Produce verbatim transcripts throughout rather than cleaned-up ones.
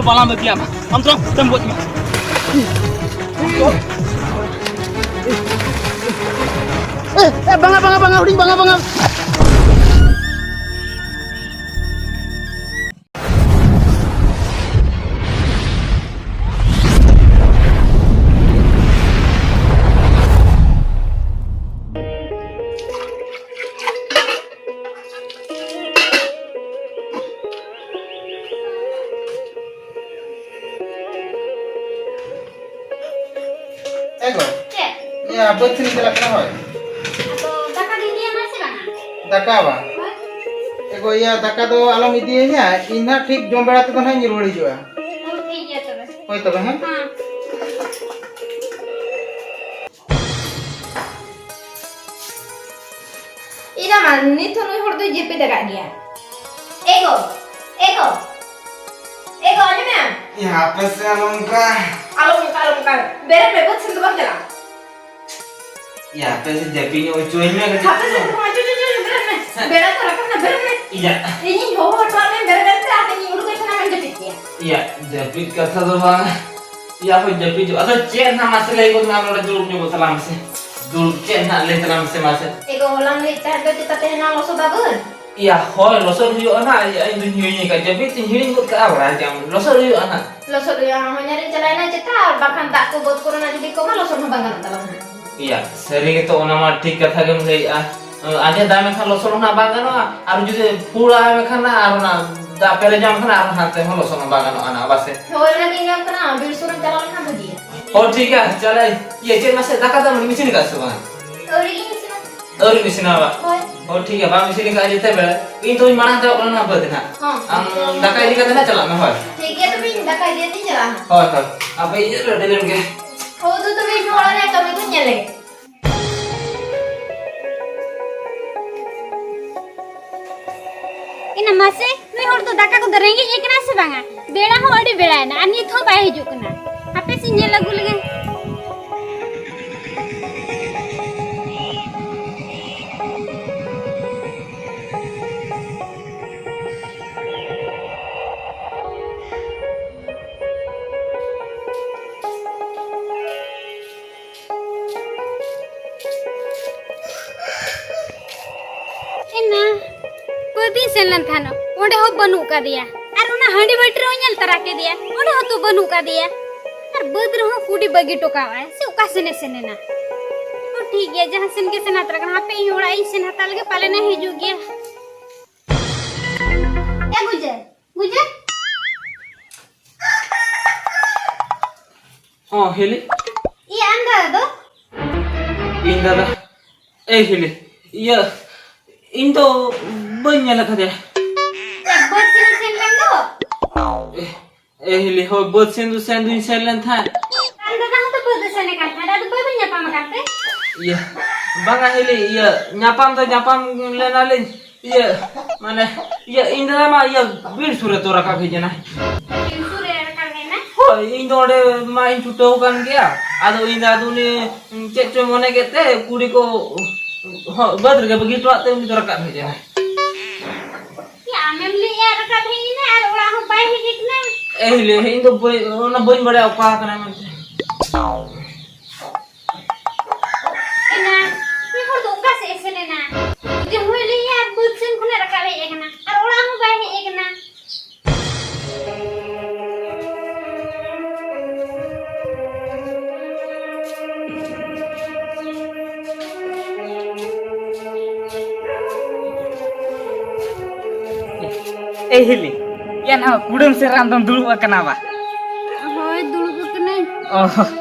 ᱯᱟᱞᱟᱢ ᱵᱟᱹᱜᱤᱭᱟᱢᱟ᱾ ᱟᱢ ᱫᱚ ᱛᱮᱢ ᱜᱚᱡ ᱤᱧᱟ᱾ ᱮ, ᱮ, ᱵᱟᱝᱟ, ᱵᱟᱝᱟ, ᱵᱟᱝᱟ, ᱦᱩᱰᱤᱧ, ᱵᱟᱝᱟ, ᱵᱟᱝᱟ᱾ ᱮ ᱜᱚ᱾ ᱪᱮᱫ? ᱤᱭᱟᱹ, ᱵᱟᱹᱫᱽ ᱥᱮᱱ ᱤᱧ ᱪᱟᱞᱟᱜ ᱠᱟᱱᱟ, ᱦᱳᱭ᱾ ᱟᱫᱚ ᱫᱟᱠᱟ ᱫᱚ ᱤᱫᱤᱭᱟᱢᱟ ᱥᱮ ᱵᱟᱝᱟ? ᱫᱟᱠᱟ ᱵᱟ? ᱦᱳᱭ᱾ ᱮ ᱜᱚ, ᱤᱭᱟᱹ, ᱫᱟᱠᱟ ᱫᱚ ᱟᱞᱚᱢ ᱤᱫᱤᱭᱟᱹᱧᱟ, ᱤᱧ ᱱᱟᱦᱟᱜ ᱴᱷᱤᱠ ᱡᱚᱢ ᱵᱟᱲᱟ ᱛᱮᱫᱚ ᱱᱟᱦᱟᱜ ᱤᱧ ᱨᱩᱣᱟᱹᱲ ᱦᱤᱡᱩᱜᱼᱟ᱾ ᱦᱳᱭ, ᱴᱷᱤᱠ ᱜᱮᱭᱟ ᱛᱚᱵᱮ᱾ ᱦᱳᱭ ᱛᱚᱵᱮ, ᱦᱮᱸ? ᱦᱮᱸ᱾ ᱤᱧ ᱢᱟ ᱱᱤᱛ ᱦᱚᱸ ᱱᱩᱭ ᱦᱚᱲ ᱫᱚᱭ ᱡᱟᱹᱯᱤᱫ ᱟᱠᱟᱫ ᱜᱮᱭᱟ᱾ ᱮ ᱜᱚ, ᱮ ᱜᱚ, ᱮ ᱜᱚ, ᱟᱸᱡᱚᱢᱮᱜᱼᱟᱢ? ᱭᱟ, ᱦᱟᱯᱮ ᱥᱮ, ᱟᱞᱚᱢ ᱚᱱᱠᱟ᱾ ᱟᱞᱚᱢ ᱚᱱᱠᱟ, ᱟᱞᱚᱢ ᱚᱱᱠᱟ᱾ ᱵᱮᱨᱮᱫ ᱢᱮ, ᱵᱟᱹᱫᱽ ᱥᱮᱱ ᱫᱚ ᱵᱟᱢ ᱪᱟᱞᱟᱜᱼᱟ? ᱭᱟ, ᱦᱟᱯᱮ ᱥᱮ, ᱡᱟᱹᱯᱤᱫ ᱧᱚᱜ ᱦᱚᱪᱚᱧ ᱢᱮ ᱠᱟᱹᱴᱤᱡ᱾ ᱦᱟᱯᱮ ᱥᱮ, ᱪᱚ, ᱪᱚ, ᱪᱚ, ᱵᱮᱨᱮᱫ ᱢᱮ᱾ ᱦᱮᱸ᱾ ᱵᱮᱲᱟ ᱛᱚ ᱨᱟᱠᱟᱵ ᱮᱱᱟ, ᱵᱮᱨᱮᱫ ᱢᱮ᱾ ᱭᱟ᱾ ᱤᱧᱤᱧ ᱦᱚᱦᱚ ᱦᱚᱴᱚᱣᱟᱫ ᱢᱮ, ᱵᱮᱨᱮᱫ ᱮᱱᱛᱮ, ᱟᱨ ᱤᱧᱤᱧ ᱩᱰᱩᱠ ᱮᱱ ᱠᱷᱟᱱ ᱟᱢᱮᱢ ᱡᱟᱹᱯᱤᱫ ᱠᱮᱭᱟ᱾ ᱭᱟ, ᱡᱟᱹᱯᱤᱫ ᱠᱟᱛᱷᱟ ᱫᱚ ᱵᱟᱝ᱾ ᱭᱟ, ᱦᱳᱭ, ᱡᱟᱹᱯᱤᱫ ᱦᱩᱭᱩᱜᱼᱟ᱾ ᱟᱫᱚ ᱪᱮᱫ ᱱᱟᱦᱟᱜ ᱢᱟᱥᱮ ᱞᱟᱹᱭ ᱜᱚᱫ ᱢᱮ, ᱟᱢ ᱱᱚᱰᱮ ᱫᱩᱲᱩᱵ ᱧᱚᱜᱚᱜ ᱛᱟᱞᱟᱝ ᱢᱮᱥᱮ᱾ ᱫᱩᱲᱩᱵ, ᱪᱮᱫ ᱱᱟᱦᱟᱜ ᱞᱟᱹᱭ ᱛᱟᱞᱟᱝ ᱢᱮᱥᱮ ᱢᱟᱥᱮ᱾ ᱮ ᱜᱚ, ᱦᱚᱞᱟᱢ ᱞᱟᱹᱭᱮᱫ ᱛᱟᱦᱮᱸᱫ ᱫᱚ ᱪᱮᱛᱟ ᱛᱮᱦᱮᱧ ᱞᱟᱝ ᱞᱚᱥᱚᱫᱟ ᱵᱟᱹᱫᱽ? ᱭᱟ, ᱦᱳᱭ, ᱞᱚᱥᱚᱫ ᱦᱩᱭᱩᱜᱼᱟ ᱱᱟᱦᱟᱜ᱾ ᱤᱧ ᱫᱩᱧ ᱦᱤᱲᱤᱧ ᱟᱠᱟᱫ, ᱡᱟᱹᱯᱤᱫ ᱛᱤᱧ ᱦᱤᱲᱤᱧ ᱜᱚᱫ ᱠᱟᱜᱼᱟ, ᱵᱟᱲᱟᱭ ᱜᱮᱭᱟᱢ᱾ ᱞᱚᱥᱚᱫ ᱦᱩᱭᱩᱜᱼᱟ ᱱᱟᱦᱟᱜ᱾ ᱞᱚᱥᱚᱫ ᱦᱩᱭᱩᱜᱼᱟ, ᱦᱚᱧᱦᱟᱨᱤᱧ ᱪᱟᱞᱟᱣᱮᱱᱟ ᱪᱮᱛᱟ, ᱟᱨ ᱵᱟᱠᱷᱟᱱ ᱫᱟᱜ ᱠᱚ ᱵᱟᱹᱫᱽ ᱠᱚᱨᱮᱱᱟᱜ ᱡᱩᱫᱤ ᱠᱚᱢᱟ, ᱞᱚᱥᱚᱫ ᱦᱚᱸ ᱵᱟᱝ ᱜᱟᱱᱚᱜ ᱛᱟᱞᱟᱝᱟ ᱱᱟᱦᱟᱜ᱾ ᱭᱟ, ᱥᱟᱹᱨᱤ ᱜᱮᱛᱚ, ᱚᱱᱟ ᱢᱟ ᱴᱷᱤᱠ ᱠᱟᱛᱷᱟ ᱜᱮᱢ ᱞᱟᱹᱭᱮᱜᱼᱟ᱾ ᱟᱸᱡᱮᱫ ᱫᱟᱜ ᱢᱮᱠᱷᱟᱱ ᱞᱚᱥᱚᱫ ᱦᱚᱸ ᱱᱟᱜ ᱵᱟᱝ ᱜᱟᱱᱚᱜᱼᱟ, ᱟᱨ ᱡᱩᱫᱤ ᱯᱷᱩᱲᱟ ᱢᱮᱠᱷᱟᱱ ᱱᱟᱜ ᱟᱨ ᱚᱱᱟ ᱫᱟᱜ ᱯᱮᱨᱮᱡᱟᱢ ᱠᱷᱟᱱ ᱟᱨ ᱦᱟᱱᱛᱮ ᱦᱚᱸ ᱞᱚᱥᱚᱫ ᱦᱚᱸ ᱵᱟᱝ ᱜᱟᱱᱚᱜᱼᱟ ᱱᱟᱜ, ᱵᱟᱥᱮ? ᱦᱳᱭ, ᱚᱱᱟ ᱜᱤᱧ ᱢᱮᱱ ᱠᱟᱱᱟ, ᱵᱤᱨ ᱥᱩᱨ ᱨᱮᱢ ᱪᱟᱞᱟᱣ ᱞᱮᱱᱠᱷᱟᱱ ᱵᱷᱟᱹᱜᱤᱭᱟ᱾ ᱦᱳᱭ, ᱴᱷᱤᱠ ᱜᱮᱭᱟ, ᱪᱟᱞᱟᱜ ᱟᱹᱧ᱾ ᱤᱭᱟᱹ, ᱪᱮᱫ ᱢᱟᱥᱮ ᱫᱟᱠᱟ ᱫᱚᱢ ᱤᱥᱤᱱ ᱟᱠᱟᱫ ᱥᱮ ᱵᱟᱝ? ᱟᱹᱣᱨᱤ ᱜᱤᱧ ᱤᱥᱤᱱᱟ᱾ ᱟᱹᱣᱨᱤᱢ ᱤᱥᱤᱱᱟ ᱵᱟ? ᱦᱳᱭ᱾ ᱦᱳᱭ, ᱴᱷᱤᱠ ᱜᱮᱭᱟ, ᱵᱟᱢ ᱤᱥᱤᱱ ᱟᱠᱟᱫ ᱡᱮᱛᱮ ᱵᱮᱲᱟ, ᱤᱧ ᱛᱚᱧ ᱢᱟᱲᱟᱝ ᱪᱟᱞᱟᱜ ᱠᱟᱱᱟ ᱱᱟᱜ ᱵᱟᱹᱫᱽ ᱱᱟᱜ᱾ ᱦᱚᱸ᱾ ᱟᱢ ᱫᱟᱠᱟ ᱤᱫᱤ ᱠᱟᱛᱮ ᱱᱟᱜ ᱪᱟᱞᱟᱜ ᱢᱮ, ᱦᱳᱭ᱾ ᱴᱷᱤᱠ ᱜᱮᱭᱟ, ᱛᱚᱵᱮ ᱤᱧ ᱫᱟᱠᱟ ᱤᱫᱤ ᱠᱟᱛᱮᱧ ᱪᱟᱞᱟᱜᱼᱟ ᱦᱟᱸᱜ᱾ ᱦᱳᱭ, ᱦᱳᱭ᱾ ᱟᱯᱮ ᱤᱧ ᱨᱮᱰᱤ ᱞᱮᱱ ᱜᱮ᱾ ᱦᱳᱭ, ᱫᱩ ᱛᱚᱵᱮ ᱤᱧ ᱦᱚᱸ ᱚᱲᱟᱜ ᱨᱮᱭᱟᱜ ᱠᱟᱹᱢᱤ ᱠᱚᱧ ᱧᱮᱞ ᱞᱮᱜᱮ᱾ ᱮᱱᱟ ᱢᱟᱥᱮ, ᱱᱩᱭ ᱦᱚᱲ ᱫᱚ ᱫᱟᱠᱟ ᱠᱚᱫᱚ ᱨᱮᱸᱜᱮᱡ ᱮ ᱠᱟᱱᱟ ᱥᱮ ᱵᱟᱝᱟ? ᱵᱮᱲᱟ ᱦᱚᱸ ᱟᱹᱰᱤ ᱵᱮᱲᱟᱭᱮᱱᱟ ᱟᱨ ᱱᱤᱛ ᱦᱚᱸ ᱵᱟᱭ ᱦᱤᱡᱩᱜ ᱠᱟᱱᱟ᱾ ᱦᱟᱯᱮ ᱥᱮᱧ ᱧᱮᱞ ᱟᱹᱜᱩ ᱞᱮᱜᱮ᱾ ᱥᱮᱱ ᱞᱮᱱ ᱛᱟᱦᱮᱱᱚᱜ, ᱚᱸᱰᱮ ᱦᱚᱸ ᱵᱟᱹᱱᱩᱜ ᱠᱟᱫᱮᱭᱟ᱾ ᱟᱨ ᱚᱱᱟ ᱦᱟᱺᱰᱤ ᱵᱟᱹᱴᱤ ᱨᱮᱦᱚᱸ ᱧᱮᱞ ᱛᱟᱨᱟ ᱠᱮᱫᱮᱭᱟ, ᱚᱸᱰᱮ ᱦᱚᱸᱛᱚ ᱵᱟᱹᱱᱩᱜ ᱠᱟᱫᱮᱭᱟ᱾ ᱟᱨ ᱵᱟᱹᱫᱽ ᱨᱮᱦᱚᱸ ᱠᱩᱰᱤ ᱵᱟᱹᱜᱤ ᱦᱚᱴᱚ ᱠᱟᱣᱟᱭ, ᱥᱮ ᱚᱠᱟ ᱥᱮᱱᱮ ᱥᱮᱱ ᱮᱱᱟ? ᱚ, ᱴᱷᱤᱠ ᱜᱮᱭᱟ, ᱡᱟᱦᱟᱸ ᱥᱮᱱ ᱜᱮ ᱥᱮᱱ ᱦᱟᱛᱟᱲ ᱠᱟᱱᱟ, ᱦᱟᱯᱮ ᱤᱧ ᱚᱲᱟᱜ ᱤᱧ ᱥᱮᱱ ᱦᱟᱛᱟᱲ ᱞᱮᱜᱮ, ᱯᱟᱞᱮᱱᱮ ᱦᱤᱡᱩᱜ ᱜᱮᱭᱟ᱾ ᱮ ᱜᱩᱡᱟᱹ, ᱜᱩᱡᱟᱹ᱾ ᱦᱚᱸ, ᱦᱤᱞᱤ᱾ ᱤᱭᱟᱹ, ᱟᱢ ᱫᱟᱫᱟ ᱫᱚ? ᱤᱧ ᱫᱟᱫᱟ? ᱮ ᱦᱤᱞᱤ, ᱤᱭᱟᱹ, ᱤᱧ ᱫᱚ ᱵᱟᱹᱧ ᱧᱮᱞ ᱟᱠᱟᱫᱮᱭᱟ᱾ ᱮ, ᱵᱟᱹᱫᱽ ᱥᱮᱱ ᱥᱮᱱ ᱞᱮᱱ ᱫᱚ? ᱮ, ᱮ ᱦᱤᱞᱤ, ᱦᱳᱭ, ᱵᱟᱹᱫᱽ ᱥᱮᱱ ᱫᱚ ᱥᱮᱱ ᱫᱩᱧ ᱥᱮᱱ ᱞᱮᱱ ᱛᱟᱦᱮᱸᱫ᱾ ᱟᱢ ᱫᱟᱫᱟ ᱦᱚᱸ ᱛᱚ ᱵᱟᱹᱫᱽ ᱮ ᱥᱮᱱ ᱟᱠᱟᱱ ᱛᱟᱦᱮᱸᱫ, ᱟᱫᱚ ᱵᱟᱹᱵᱤᱱ ᱧᱟᱯᱟᱢ ᱟᱠᱟᱱ ᱛᱮ? ᱤᱭᱟᱹ, ᱵᱟᱝᱟ ᱦᱤᱞᱤ, ᱤᱭᱟᱹ, ᱧᱟᱯᱟᱢ ᱫᱚ ᱧᱟᱯᱟᱢ ᱞᱮᱱᱟᱞᱤᱧ, ᱤᱭᱟᱹ, ᱢᱟᱱᱮ, ᱤᱭᱟᱹ, ᱤᱧ ᱫᱟᱫᱟ ᱢᱟ, ᱤᱭᱟᱹ, ᱵᱤᱨ ᱥᱩᱨ ᱨᱮ ᱛᱚ ᱨᱟᱠᱟᱵ ᱦᱮᱡ ᱮᱱᱟᱭ᱾ ᱵᱤᱨ ᱥᱩᱨ ᱨᱮ ᱨᱟᱠᱟᱵ ᱦᱮᱡ ᱮᱱᱟᱭ? ᱦᱳᱭ, ᱤᱧ ᱫᱚ ᱚᱸᱰᱮ ᱢᱟ ᱤᱧ ᱪᱷᱩᱴᱟᱹᱣ ᱟᱠᱟᱱ ᱜᱮᱭᱟ᱾ ᱟᱫᱚ ᱤᱧ ᱫᱟᱫᱟ ᱫᱚ ᱩᱱᱤ ᱪᱮᱫ ᱪᱚᱭ ᱢᱚᱱᱮ ᱠᱮᱫ ᱛᱮ, ᱠᱩᱲᱤ ᱠᱚ, ᱦᱚ-, ᱵᱟᱹᱫᱽ ᱨᱮᱜᱮ ᱵᱟᱹᱜᱤ ᱦᱚᱴᱚᱣᱟᱜ ᱛᱮ ᱩᱱᱤ ᱫᱚ ᱨᱟᱠᱟᱵ ᱦᱮᱡ ᱮᱱᱟᱭ᱾ ᱭᱟ, ᱟᱢᱮᱢ ᱞᱟᱹᱭᱮᱜᱼᱟ ᱨᱟᱠᱟᱵ ᱦᱮᱡ ᱮᱱᱟᱭ ᱟᱨ ᱚᱲᱟᱜ ᱦᱚᱸ ᱵᱟᱭ ᱦᱮᱡ ᱟᱠᱟᱱᱟ᱾ ᱮ ᱦᱤᱞᱤ, ᱤᱧ ᱫᱚ ᱵᱟᱹᱧ, ᱚᱱᱟ ᱵᱟᱹᱧ ᱵᱟᱲᱟᱭᱟ ᱚᱠᱟ ᱟᱠᱟᱱᱟᱭ ᱢᱮᱱᱛᱮ᱾ ᱮᱱᱟ, ᱩᱱᱤ ᱦᱚᱲ ᱫᱚ ᱚᱠᱟ ᱥᱮᱫ ᱮ ᱥᱮᱱ ᱮᱱᱟ? ᱡᱮ ᱦᱩᱭ ᱞᱟᱹᱭᱟ ᱵᱟᱹᱫᱽ ᱥᱮᱱ ᱠᱷᱚᱱᱮ ᱨᱟᱠᱟᱵ ᱦᱮᱡ ᱟᱠᱟᱱᱟ ᱟᱨ ᱚᱲᱟᱜ ᱦᱚᱸ ᱵᱟᱭ ᱦᱮᱡ ᱟᱠᱟᱱᱟ᱾ ᱮ ᱦᱤᱞᱤ, ᱭᱟ ᱱᱚᱣᱟ ᱠᱩᱰᱟᱹᱢ ᱥᱮᱫ ᱨᱮ ᱟᱢ ᱫᱚᱢ ᱫᱩᱲᱩᱵ ᱟᱠᱟᱱᱟ ᱵᱟ? ᱦᱳᱭ, ᱫᱩᱲᱩᱵ ᱟᱠᱟᱱᱟᱹᱧ᱾ ᱚ,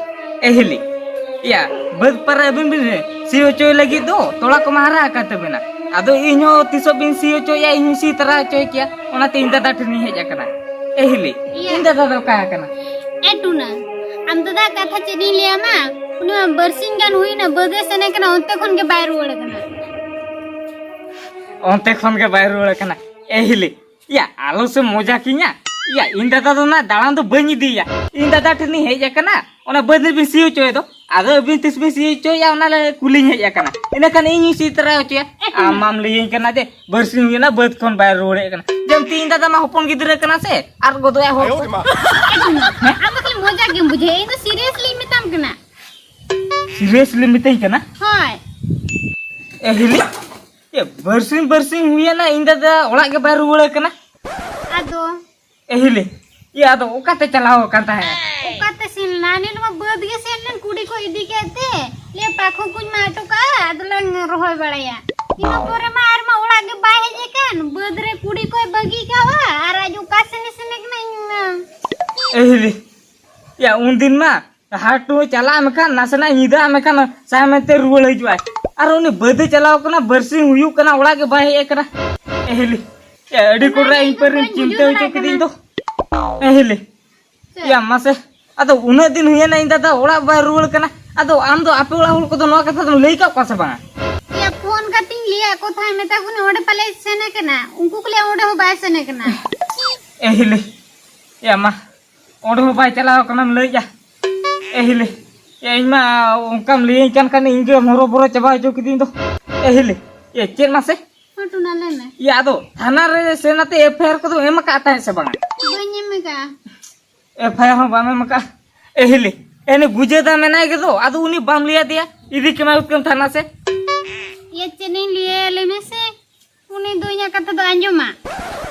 ᱮ ᱦᱤᱞᱤ, ᱭᱟ, ᱵᱟᱹᱫᱽ ᱯᱟᱨ ᱨᱮ ᱟᱹᱵᱤᱱ ᱵᱤᱱ ᱥᱤ ᱦᱚᱪᱚᱭ ᱞᱟᱹᱜᱤᱫ ᱫᱚ, ᱛᱚᱲᱟ ᱠᱚᱢᱟ ᱦᱟᱨᱟ ᱟᱠᱟᱱ ᱛᱟᱹᱵᱤᱱᱟ᱾ ᱟᱫᱚ ᱤᱧ ᱦᱚᱸ ᱛᱤᱥᱚᱜ ᱵᱤᱱ ᱥᱤ ᱦᱚᱪᱚᱭᱟ, ᱤᱧ ᱦᱚᱸ ᱥᱤ ᱛᱟᱨᱟ ᱦᱚᱪᱚᱭ ᱠᱮᱭᱟ, ᱚᱱᱟᱛᱮ ᱤᱧ ᱫᱟᱫᱟ ᱴᱷᱮᱱᱤᱧ ᱦᱮᱡ ᱟᱠᱟᱱᱟ᱾ ᱮ ᱦᱤᱞᱤ, ᱤᱭᱟᱹ᱾ ᱤᱧ ᱫᱟᱫᱟ ᱫᱚ ᱚᱠᱟ ᱟᱠᱟᱱᱟ? ᱮ ᱴᱩᱱᱟ, ᱟᱢ ᱫᱟᱫᱟ ᱠᱟᱛᱷᱟ ᱪᱮᱫ ᱤᱧ ᱞᱟᱹᱭᱟᱢᱟ? ᱩᱱᱤ ᱢᱟ ᱵᱟᱨᱥᱤᱧ ᱜᱟᱱ ᱦᱩᱭᱱᱟ, ᱵᱟᱹᱫᱽ ᱮ ᱥᱮᱱ ᱟᱠᱟᱱᱟ, ᱚᱱᱛᱮ ᱠᱷᱚᱱ ᱜᱮ ᱵᱟᱭ ᱨᱩᱣᱟᱹᱲ ᱟᱠᱟᱱᱟ᱾ ᱚᱱᱛᱮ ᱠᱷᱚᱱ ᱜᱮ ᱵᱟᱭ ᱨᱩᱣᱟᱹᱲ ᱟᱠᱟᱱᱟ᱾ ᱮ ᱦᱤᱞᱤ, ᱭᱟ, ᱟᱞᱚ ᱥᱮ ᱢᱚᱡᱟ ᱠᱤᱧᱟ᱾ ᱭᱟ, ᱤᱧ ᱫᱟᱫᱟ ᱫᱚ ᱱᱟ ᱫᱟᱬᱟᱱ ᱫᱚ ᱵᱟᱹᱧ ᱤᱫᱤᱭᱟ᱾ ᱤᱧ ᱫᱟᱫᱟ ᱴᱷᱮᱱᱤᱧ ᱦᱮᱡ ᱟᱠᱟᱱᱟ, ᱚᱱᱟ ᱵᱟᱹᱫᱽ ᱨᱮᱵᱤᱱ ᱥᱤ ᱦᱚᱪᱚᱭᱮᱫ ᱫᱚ᱾ ᱟᱫᱚ ᱟᱹᱵᱤᱱ ᱛᱤᱥ ᱵᱤᱱ ᱥᱤ ᱦᱚᱪᱚᱭᱮᱫᱼᱟ, ᱚᱱᱟ ᱞᱮ ᱠᱩᱞᱤᱧ ᱦᱮᱡ ᱟᱠᱟᱱᱟ᱾ ᱤᱱᱟᱹᱠᱷᱟᱱ ᱤᱧᱤᱧ ᱥᱤ ᱛᱟᱨᱟ ᱦᱚᱪᱚᱭᱟ᱾ ᱮ, ᱟᱢ ᱢᱟᱢ ᱞᱟᱹᱭᱟᱹᱧ ᱠᱟᱱᱟ ᱡᱮ ᱵᱟᱹᱨᱥᱤᱧ ᱦᱩᱭᱮᱱᱟ, ᱵᱟᱹᱫᱽ ᱠᱷᱚᱱ ᱵᱟᱭ ᱨᱩᱣᱟᱹᱲ ᱦᱮᱡ ᱟᱠᱟᱱᱟ᱾ ᱡᱮᱢᱛᱤ ᱤᱧ ᱫᱟᱫᱟ ᱢᱟ ᱦᱚᱯᱚᱱ ᱜᱤᱫᱽᱨᱟᱹ ᱠᱟᱱᱟ ᱥᱮ, ᱟᱨ ᱜᱚᱫᱚᱜᱼᱟᱭ ᱦᱚᱲ ᱠᱚ᱾ ᱦᱮᱸ? ᱟᱢ ᱫᱚ ᱠᱷᱟᱹᱞᱤ ᱢᱚᱡᱟ ᱜᱮᱢ ᱵᱩᱡᱷᱟᱹᱣᱟ, ᱤᱧ ᱫᱚ seriously ᱢᱮᱛᱟᱢ ᱠᱟᱱᱟ᱾ Seriously ᱢᱤᱛᱟᱹᱧ ᱠᱟᱱᱟ? ᱦᱳᱭ᱾ ᱮ ᱦᱤᱞᱤ, ᱪᱮᱫ ᱵᱟᱨᱥᱤᱧ ᱵᱟᱨᱥᱤᱧ ᱦᱩᱭᱮᱱᱟ, ᱤᱧ ᱫᱟᱫᱟ ᱚᱲᱟᱜ ᱜᱮ ᱵᱟᱭ ᱨᱩᱣᱟᱹᱲ ᱠᱟᱱᱟ? ᱟᱫᱚ ᱮ ᱦᱤᱞᱤ, ᱤᱭᱟᱹ, ᱟᱫᱚ ᱚᱠᱟᱛᱮ ᱪᱟᱞᱟᱣ ᱟᱠᱟᱱ ᱛᱟᱦᱮᱸᱫ? ᱚᱠᱟᱛᱮ ᱥᱮᱱ ᱞᱮᱱᱟ? ᱟᱞᱮ ᱱᱚᱣᱟ ᱵᱟᱹᱫᱽ ᱜᱮ ᱥᱮᱱ ᱞᱮᱱ, ᱠᱩᱰᱤ ᱠᱚ ᱤᱫᱤ ᱠᱮᱫ ᱛᱮ, ᱞᱟᱹᱭ ᱯᱟᱠᱷᱩ ᱠᱚᱧ ᱢᱟᱜ ᱦᱚᱴᱚ ᱠᱟᱜᱼᱟ, ᱟᱫᱚ ᱞᱟᱝ ᱨᱚᱦᱚᱭ ᱵᱟᱲᱟᱭᱟ᱾ ᱤᱱᱟᱹ ᱯᱚᱨᱮ ᱢᱟ ᱟᱨ ᱢᱟ ᱚᱲᱟᱜ ᱜᱮ ᱵᱟᱭ ᱦᱮᱡ ᱟᱠᱟᱱ, ᱵᱟᱹᱫᱽ ᱨᱮ ᱠᱩᱰᱤ ᱠᱚᱭ ᱵᱟᱹᱜᱤ ᱠᱟᱜᱼᱟ, ᱟᱨ ᱟᱡ ᱚᱠᱟ ᱥᱮᱱ ᱮ ᱥᱮᱱ ᱟᱠᱟᱱᱟ ᱤᱧ ᱢᱟ᱾ ᱮ ᱦᱤᱞᱤ, ᱭᱟ, ᱩᱱᱫᱤᱱ ᱢᱟ ᱦᱟᱴ ᱦᱚᱸ ᱪᱟᱞᱟᱜ ᱢᱮᱠᱷᱟᱱ, ᱱᱟᱥᱮᱱᱟᱜ ᱧᱤᱫᱟᱹᱜ ᱢᱮᱠᱷᱟᱱ, ᱥᱟᱭ ᱢᱮᱱᱛᱮ ᱨᱩᱣᱟᱹᱲ ᱦᱤᱡᱩᱜᱼᱟᱭ᱾ ᱟᱨ ᱩᱱᱤ ᱵᱟᱹᱫᱮ ᱪᱟᱞᱟᱣ ᱠᱟᱱᱟ, ᱵᱟᱨᱥᱤᱧ ᱦᱩᱭᱩᱜ ᱠᱟᱱᱟ, ᱚᱲᱟᱜ ᱜᱮ ᱵᱟᱭ ᱦᱮᱡ ᱟᱠᱟᱱᱟ᱾ ᱮ ᱦᱤᱞᱤ, ᱮ, ᱟᱹᱰᱤ ᱚᱱᱟ ᱠᱚᱰᱨᱟ ᱜᱮ ᱤᱧ ᱤᱧ ᱯᱟᱹᱨᱤᱢ ᱵᱟᱹᱧ ᱪᱤᱱᱛᱟᱹ ᱵᱩᱡᱷᱟᱹᱣ ᱦᱚᱪᱚ ᱫᱟᱲᱮᱭᱟᱜ ᱠᱤᱫᱤᱧ ᱠᱟᱱᱟ᱾ ᱫᱚ᱾ ᱮ ᱦᱤᱞᱤ, ᱪᱮᱫ? ᱭᱟ ᱢᱟᱥᱮ, ᱟᱫᱚ ᱩᱱᱟᱹᱜ ᱫᱤᱱ ᱦᱩᱭᱮᱱᱟ ᱤᱧ ᱫᱟᱫᱟ ᱚᱲᱟᱜ ᱵᱟᱭ ᱨᱩᱣᱟᱹᱲ ᱠᱟᱱᱟ᱾ ᱟᱫᱚ ᱟᱢ ᱫᱚ ᱟᱯᱮ ᱚᱲᱟᱜ ᱦᱚᱲ ᱠᱚᱫᱚ ᱱᱚᱣᱟ ᱠᱟᱛᱷᱟ ᱫᱚᱢ ᱞᱟᱹᱭ ᱟᱠᱟᱫ ᱠᱚᱣᱟ ᱥᱮ ᱵᱟᱝᱟ? ᱭᱟ, ᱯᱷᱳᱱ ᱠᱟᱛᱮᱧ ᱞᱟᱹᱭᱟᱫ ᱠᱚ ᱛᱟᱦᱮᱸᱫ, ᱢᱮᱛᱟ ᱠᱚ ᱠᱟᱹᱱᱟᱹᱧ ᱚᱸᱰᱮ ᱯᱟᱞᱮ ᱥᱮᱱ ᱟᱠᱟᱱᱟ, ᱩᱱᱠᱩ ᱠᱚ ᱞᱟᱹᱭᱟ ᱚᱸᱰᱮ ᱦᱚᱸ ᱵᱟᱭ ᱥᱮᱱ ᱟᱠᱟᱱᱟ᱾ ᱮ ᱦᱤᱞᱤ, ᱭᱟ ᱢᱟ, ᱚᱸᱰᱮ ᱦᱚᱸ ᱵᱟᱭ ᱪᱟᱞᱟᱣ ᱠᱟᱱᱟᱢ ᱞᱟᱹᱭᱮᱜᱼᱟ᱾ ᱮ ᱦᱤᱞᱤ, ᱮ, ᱤᱧ ᱢᱟ ᱚᱱᱠᱟᱢ ᱞᱟᱹᱭᱟᱹᱧ ᱠᱟᱱ ᱠᱷᱟᱱ ᱤᱧ ᱜᱮᱢ ᱦᱚᱨᱚᱵᱚᱨᱚ ᱪᱟᱵᱟ ᱦᱚᱪᱚ ᱠᱤᱫᱤᱧ ᱫᱚ᱾ ᱮ ᱦᱤᱞᱤ, ᱮ, ᱪᱮᱫ ᱢᱟᱥᱮ? ᱦᱚᱸ, ᱴᱩᱱᱟ, ᱞᱟᱹᱭ ᱢᱮ᱾ ᱤᱭᱟᱹ, ᱟᱫᱚ ᱛᱷᱟᱱᱟ ᱨᱮ ᱥᱮᱱ ᱟᱛᱮ ᱮᱯᱷ ᱟᱭ ᱟᱨ ᱠᱚᱫᱚ ᱮᱢ ᱟᱠᱟᱫ ᱛᱟᱦᱮᱸᱫ ᱥᱮ ᱵᱟᱝᱟ? ᱵᱟᱹᱧ ᱮᱢ ᱟᱠᱟᱫᱼᱟ᱾ ᱮᱯᱷ ᱟᱭ ᱟᱨ ᱦᱚᱸ ᱵᱟᱢ ᱮᱢ ᱟᱠᱟᱫᱼᱟ? ᱮ ᱦᱤᱞᱤ, ᱮᱱᱮ ᱜᱩᱡᱟᱹ ᱫᱟ ᱢᱮᱱᱟᱭ ᱜᱮᱫᱚ, ᱟᱫᱚ ᱩᱱᱤ ᱵᱟᱢ ᱞᱟᱹᱭ ᱟᱫᱮᱭᱟ, ᱤᱫᱤ ᱠᱮᱢᱟᱭ ᱩᱛᱠᱟᱹᱢ ᱛᱷᱟᱱᱟ ᱥᱮ? ᱤᱭᱟᱹ, ᱪᱮᱫ ᱤᱧ ᱞᱟᱹᱭᱟ, ᱞᱟᱹᱭ ᱢᱮᱥᱮ᱾ ᱩᱱᱤ ᱫᱚ ᱤᱧᱟᱹᱜ ᱠᱟᱛᱷᱟ ᱫᱚ ᱟᱸᱡᱚᱢᱟ᱾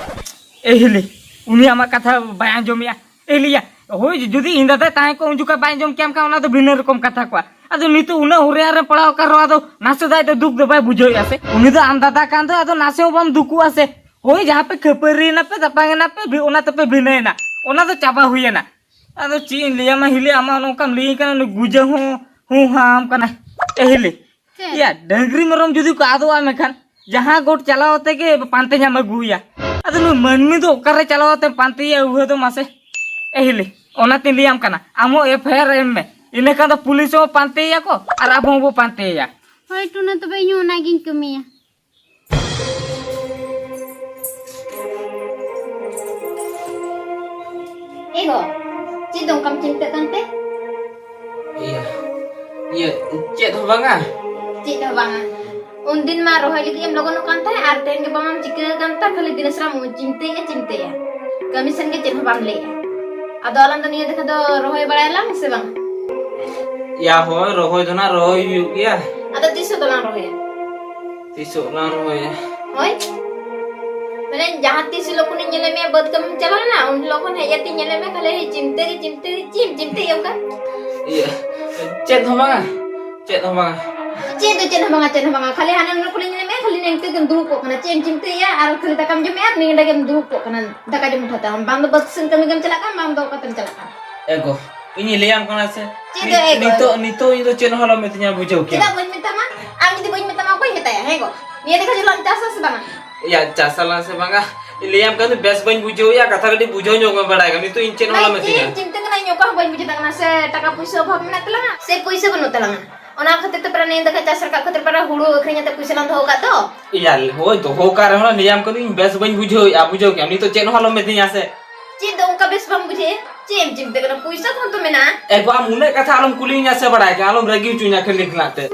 ᱮ ᱦᱤᱞᱤ, ᱩᱱᱤ ᱟᱢᱟᱜ ᱠᱟᱛᱷᱟ ᱵᱟᱭ ᱟᱸᱡᱚᱢᱮᱜᱼᱟ᱾ ᱮ ᱦᱤᱞᱤᱭᱟ, ᱦᱳᱭ, ᱡᱩᱫᱤ ᱤᱧ ᱫᱟᱫᱟᱭ ᱛᱟᱦᱮᱸ ᱠᱚᱜ, ᱩᱱ ᱡᱚᱠᱷᱟᱡ ᱵᱟᱭ ᱟᱸᱡᱚᱢ ᱠᱮᱭᱟᱢ ᱠᱷᱟᱱ, ᱚᱱᱟ ᱫᱚ ᱵᱷᱤᱱᱟᱹ ᱨᱚᱠᱚᱢ ᱠᱟᱛᱷᱟ ᱠᱚᱜᱼᱟ᱾ ᱟᱫᱚ ᱱᱤᱛᱚᱜ ᱩᱱᱟᱹᱜ ᱦᱚᱨᱭᱟᱱ ᱨᱮ ᱯᱟᱲᱟᱣ ᱟᱠᱟᱱ ᱨᱮᱦᱚᱸ, ᱟᱫᱚ ᱱᱟᱥᱮ ᱫᱚ ᱟᱡ ᱫᱚ ᱫᱩᱠ ᱫᱚ ᱵᱟᱭ ᱵᱩᱡᱷᱟᱹᱣᱮᱫᱼᱟ ᱥᱮ? ᱩᱱᱤ ᱫᱚ ᱟᱢ ᱫᱟᱫᱟ ᱠᱟᱱ ᱫᱚ, ᱟᱫᱚ ᱱᱟᱥᱮ ᱦᱚᱸ ᱵᱟᱢ ᱫᱩᱠᱩᱜᱼᱟ ᱥᱮ? ᱦᱳᱭ, ᱡᱟᱦᱟᱸ ᱯᱮ ᱠᱷᱟᱹᱯᱟᱹᱨᱤᱭᱮᱱᱟ ᱯᱮ, ᱛᱟᱯᱟᱝ ᱮᱱᱟ ᱯᱮ, ᱵᱷᱤ-, ᱚᱱᱟ ᱛᱮᱯᱮ ᱵᱷᱤᱱᱟᱹᱭᱮᱱᱟ, ᱚᱱᱟ ᱫᱚ ᱪᱟᱵᱟ ᱦᱩᱭᱮᱱᱟ᱾ ᱟᱫᱚ ᱪᱮᱫ ᱤᱧ ᱞᱟᱹᱭᱟᱢᱟ ᱦᱤᱞᱤ, ᱟᱢᱟᱜ ᱱᱚᱝᱠᱟᱢ ᱞᱟᱹᱭᱟᱹᱧ ᱠᱟᱱᱟ, ᱩᱱᱤ ᱜᱩᱡᱟᱹ ᱦᱚᱸ ᱦᱩᱸ ᱦᱟᱢ ᱠᱟᱱᱟ᱾ ᱮ ᱦᱤᱞᱤ, ᱪᱮᱫ? ᱤᱭᱟ, ᱰᱟᱹᱝᱨᱤ ᱢᱮᱨᱚᱢ ᱡᱩᱫᱤ ᱠᱚ ᱟᱫᱚᱜᱼᱟ, ᱢᱮᱱᱠᱷᱟᱱ ᱡᱟᱦᱟᱸ ᱜᱚᱴ ᱪᱟᱞᱟᱣ ᱠᱟᱛᱮ ᱜᱮ ᱯᱟᱱᱛᱮ ᱧᱟᱢ ᱟᱹᱜᱩᱭᱟ᱾ ᱟᱫᱚ ᱱᱩᱭ ᱢᱟᱹᱱᱢᱤ ᱫᱚ ᱚᱠᱟᱨᱮ ᱪᱟᱞᱟᱣ ᱠᱟᱛᱮ ᱯᱟᱱᱛᱮᱭᱟ ᱩᱦᱟᱹ ᱫᱚ ᱢᱟᱥᱮ? ᱮ ᱦᱤᱞᱤ, ᱚᱱᱟᱛᱤᱧ ᱞᱟᱹᱭᱟᱢ ᱠᱟᱱᱟ, ᱟᱢ ᱦᱚᱸ ᱮᱯᱷ ᱟᱭ ᱟᱨ ᱮᱢ ᱢᱮ, ᱤᱱᱟᱹ ᱠᱷᱟᱱ ᱫᱚ ᱯᱩᱞᱤᱥ ᱦᱚᱸ ᱯᱟᱱᱛᱮᱭᱟ ᱠᱚ ᱟᱨ ᱟᱵᱚ ᱦᱚᱸᱵᱚ ᱯᱟᱱᱛᱮᱭᱟ᱾ ᱦᱳᱭ ᱴᱩᱱᱟ, ᱛᱚᱵᱮ ᱤᱧ ᱦᱚᱸ ᱚᱱᱟᱜᱤᱧ ᱠᱟᱹᱢᱤᱭᱟ᱾ ᱮ ᱜᱚ, ᱪᱮᱫ ᱫᱚ ᱚᱱᱠᱟᱢ ᱪᱤᱱᱛᱟᱹᱜ ᱠᱟᱱᱛᱮ? ᱤᱭᱟᱹ, ᱤᱭᱟᱹ, ᱪᱮᱫ ᱦᱚᱸ ᱵᱟᱝᱟ᱾ ᱪᱮᱫ ᱦᱚᱸ ᱵᱟᱝᱟ? ᱩᱱᱫᱤᱱ ᱢᱟ ᱨᱚᱦᱚᱭ ᱞᱟᱹᱜᱤᱫ ᱮᱢ ᱞᱚᱜᱚᱱᱚᱜ ᱠᱟᱱ ᱛᱟᱦᱮᱸ, ᱟᱨ ᱛᱮᱦᱮᱧ ᱜᱟᱯᱟ ᱢᱟᱢ ᱪᱤᱠᱟᱹ ᱟᱠᱟᱱ ᱛᱟᱢ? ᱠᱷᱟᱹᱞᱤ ᱫᱤᱱ ᱥᱟᱨᱟᱢ ᱪᱤᱱᱛᱟᱹᱭᱮᱫᱼᱟ, ᱪᱤᱱᱛᱟᱹᱭᱮᱫᱼᱟ᱾ ᱠᱟᱹᱢᱤ ᱥᱮᱱ ᱜᱮ ᱪᱮᱫ ᱦᱚᱸ ᱵᱟᱢ ᱞᱟᱹᱭᱮᱫᱼᱟ᱾ ᱟᱫᱚ ᱟᱞᱟᱝ ᱫᱚ ᱱᱤᱭᱟᱹ ᱫᱮᱠᱷᱟ ᱫᱚ ᱨᱚᱦᱚᱭ ᱵᱟᱲᱟᱭᱟᱞᱟᱝ ᱥᱮ ᱵᱟᱝ? ᱭᱟ, ᱦᱳᱭ, ᱨᱚᱦᱚᱭ ᱫᱚ ᱱᱟᱜ ᱨᱚᱦᱚᱭ ᱦᱩᱭᱩᱜ ᱜᱮᱭᱟ᱾ ᱟᱫᱚ ᱛᱤᱥ ᱦᱚᱸ ᱫᱚᱞᱟᱝ ᱨᱚᱦᱚᱭᱟ? ᱛᱤᱥᱚᱜ ᱞᱟᱝ ᱨᱚᱦᱚᱭᱟ? ᱦᱳᱭ᱾ ᱢᱟᱱᱮ ᱡᱟᱦᱟᱸ ᱛᱤᱥ ᱦᱤᱞᱳᱜ ᱠᱷᱚᱱᱤᱧ ᱧᱮᱞᱮᱫ ᱢᱮᱭᱟ ᱵᱟᱹᱫᱽ ᱠᱟᱹᱢᱤᱢ ᱪᱟᱞᱟᱣ ᱞᱮᱱᱟ, ᱩᱱ ᱦᱤᱞᱳᱜ ᱠᱷᱚᱱ ᱦᱮᱡ ᱠᱟᱛᱮᱧ ᱧᱮᱞᱮᱫ ᱢᱮᱭᱟ ᱠᱷᱟᱹᱞᱤ ᱪᱤᱱᱛᱟᱹ ᱜᱮ ᱪᱤᱱᱛᱟᱹ ᱜᱮ᱾ ᱪᱮᱫ ᱮᱢ ᱪᱤᱱᱛᱟᱹᱭᱮᱫᱼᱟ ᱚᱱᱠᱟ? ᱤᱭᱟᱹ, ᱪᱮᱫ ᱦᱚᱸ ᱵᱟᱝᱟ, ᱪᱮᱫ ᱦᱚᱸ ᱵᱟᱝᱟ᱾ ᱪᱮᱫ ᱫᱚ ᱪᱮᱫ ᱦᱚᱸ ᱵᱟᱝᱟ, ᱪᱮᱫ ᱦᱚᱸ ᱵᱟᱝᱟ, ᱠᱷᱟᱹᱞᱤ ᱦᱟᱱᱟ ᱱᱚᱰᱮ ᱠᱷᱚᱱᱤᱧ ᱧᱮᱞᱮᱫ ᱢᱮᱭᱟ, ᱠᱷᱟᱹᱞᱤ ᱱᱤᱝᱠᱟᱹ ᱜᱮᱢ ᱫᱩᱲᱩᱵ ᱠᱚᱜ ᱠᱟᱱᱟ᱾ ᱪᱮᱫ ᱮᱢ ᱪᱤᱱᱛᱟᱹᱭᱮᱫᱼᱟ? ᱟᱨ ᱠᱷᱟᱹᱞᱤ ᱫᱟᱠᱟᱢ ᱡᱚᱢᱮᱫᱼᱟ, ᱱᱤᱭᱟᱹ ᱱᱚᱰᱮ ᱜᱮᱢ ᱫᱩᱲᱩᱵ ᱠᱚᱜ ᱠᱟᱱᱟ, ᱫᱟᱠᱟ ᱡᱚᱢ ᱠᱟᱛᱮ᱾ ᱵᱟᱝ ᱫᱚ ᱵᱟᱹᱫᱽ ᱥᱮᱱ ᱠᱟᱹᱢᱤ ᱜᱮᱢ ᱪᱟᱞᱟᱜ ᱠᱟᱱ, ᱵᱟᱝ ᱫᱚ ᱚᱠᱟᱛᱮᱢ ᱪᱟᱞᱟᱜ ᱠᱟᱱ᱾ ᱮ ᱜᱚ, ᱤᱧᱤᱧ ᱞᱟᱹᱭᱟᱢ ᱠᱟᱱᱟ ᱥᱮ, ᱪᱮᱫ ᱱᱤ-, ᱫᱚ ᱮ ᱜᱚ? ᱱᱤᱛᱚᱜ, ᱱᱤᱛᱚᱜ ᱤᱧ ᱫᱚ ᱪᱮᱫ ᱦᱚᱸ ᱟᱞᱚᱢ ᱢᱤᱛᱟᱹᱧᱟ, ᱵᱩᱡᱷᱟᱹᱣ ᱠᱮᱭᱟᱢ᱾ ᱪᱮᱫᱟᱜ ᱵᱟᱹᱧ ᱢᱮᱛᱟᱢᱟ? ᱟᱢ ᱡᱩᱫᱤ ᱵᱟᱹᱧ ᱢᱮᱛᱟᱢᱟ, ᱚᱠᱚᱭ ᱢᱮᱛᱟᱭᱟ? ᱦᱮᱸ ᱜᱚ, ᱱᱤᱭᱟᱹ ᱫᱮᱠᱷᱟ ᱪᱚᱞᱟᱝ ᱪᱟᱥᱟ ᱥᱮ ᱵᱟᱝᱟ? ᱭᱟ, ᱪᱟᱥ ᱟᱞᱟᱝ ᱥᱮ ᱵᱟᱝᱟ? ᱞᱟᱹᱭᱟᱢ ᱠᱟᱱ ᱫᱚ ᱵᱮᱥ ᱵᱟᱹᱧ ᱵᱩᱡᱷᱟᱹᱣ ᱭᱟ, ᱠᱟᱛᱷᱟ ᱠᱟᱹᱴᱤᱡ ᱵᱩᱡᱷᱟᱹᱣ ᱧᱚᱜ ᱢᱮ, ᱵᱟᱲᱟᱭ ᱠᱟᱱ᱾ ᱱᱤᱛᱚᱜ ᱤᱧ ᱪᱮᱫ ᱦᱚᱸ ᱟᱞᱚᱢ ᱢᱮᱛᱟᱹᱧᱟ᱾ ᱪᱮᱫ ᱪᱤᱱᱛᱟᱹ ᱠᱟᱱᱟ, ᱤᱧ ᱚᱠᱟ ᱦᱚᱸ ᱵᱟᱹᱧ ᱵᱩᱡᱷᱟᱹᱣ ᱫᱟᱲᱮᱭᱟᱜ ᱠᱟᱱᱟ ᱥᱮ, ᱴᱟᱠᱟ ᱯᱩᱭᱥᱟᱹ ᱚᱵᱷᱟᱵ ᱢᱮᱱᱟᱜ ᱛᱟᱞᱟᱝᱟ ᱥᱮ ᱯᱩᱭᱥᱟᱹ ᱵᱟᱹᱱᱩᱜ ᱛᱟᱞᱟᱝᱟ? ᱚᱱᱟ ᱠᱷᱟᱹᱛᱤᱨ ᱛᱮ ᱯᱟᱨᱟ ᱱᱤᱭᱟᱹ ᱫᱮᱠᱷᱟ ᱪᱟᱥ ᱨᱟᱠᱟᱵ ᱠᱷᱟᱹᱛᱤᱨ ᱯᱟᱨᱟ ᱦᱩᱲᱩ ᱟᱹᱠᱷᱨᱤᱧ ᱠᱟᱛᱮ ᱯᱩᱭᱥᱟᱹ ᱞᱟᱝ ᱫᱚᱦᱚ ᱟᱠᱟᱫ ᱫᱚ᱾ ᱭᱟ, ᱦᱳᱭ, ᱫᱚᱦᱚ ᱠᱟᱜ ᱨᱮᱦᱚᱸ ᱞᱟᱹᱭᱟᱢ ᱠᱟᱹᱱᱟᱹᱧ ᱵᱮᱥ ᱵᱟᱹᱧ ᱵᱩᱡᱷᱟᱹᱣᱮᱫᱼᱟ, ᱵᱩᱡᱷᱟᱹᱣ ᱠᱮᱜᱼᱟᱢ᱾ ᱱᱤᱛᱚᱜ ᱪᱮᱫ ᱦᱚᱸ ᱟᱞᱚᱢ ᱢᱮᱛᱟᱹᱧᱟ ᱥᱮ᱾ ᱪᱮᱫ ᱫᱚ ᱚᱱᱠᱟ ᱵᱮᱥ ᱵᱟᱢ ᱵᱩᱡᱷᱟᱹᱣᱮᱫᱼᱟ? ᱪᱮᱫ ᱮᱢ ᱪᱤᱱᱛᱟᱹ ᱠᱟᱱᱟ? ᱯᱩᱭᱥᱟᱹ ᱠᱚᱦᱚᱸ ᱛᱚ ᱢᱮᱱᱟᱜᱼᱟ᱾ ᱮ ᱜᱚ, ᱟᱢ ᱩᱱᱟᱹᱜ ᱠᱟᱛᱷᱟ ᱟᱞᱚᱢ ᱠᱩᱞᱤᱧᱟ ᱥᱮ ᱵᱟᱲᱟᱭ ᱠᱮᱜᱼᱟ, ᱟᱞᱚᱢ ᱨᱟᱹᱜᱤ ᱦᱚᱪᱚᱧᱟ ᱠᱷᱟᱹᱞᱤ ᱠᱷᱮᱞᱟᱜ ᱛᱮ᱾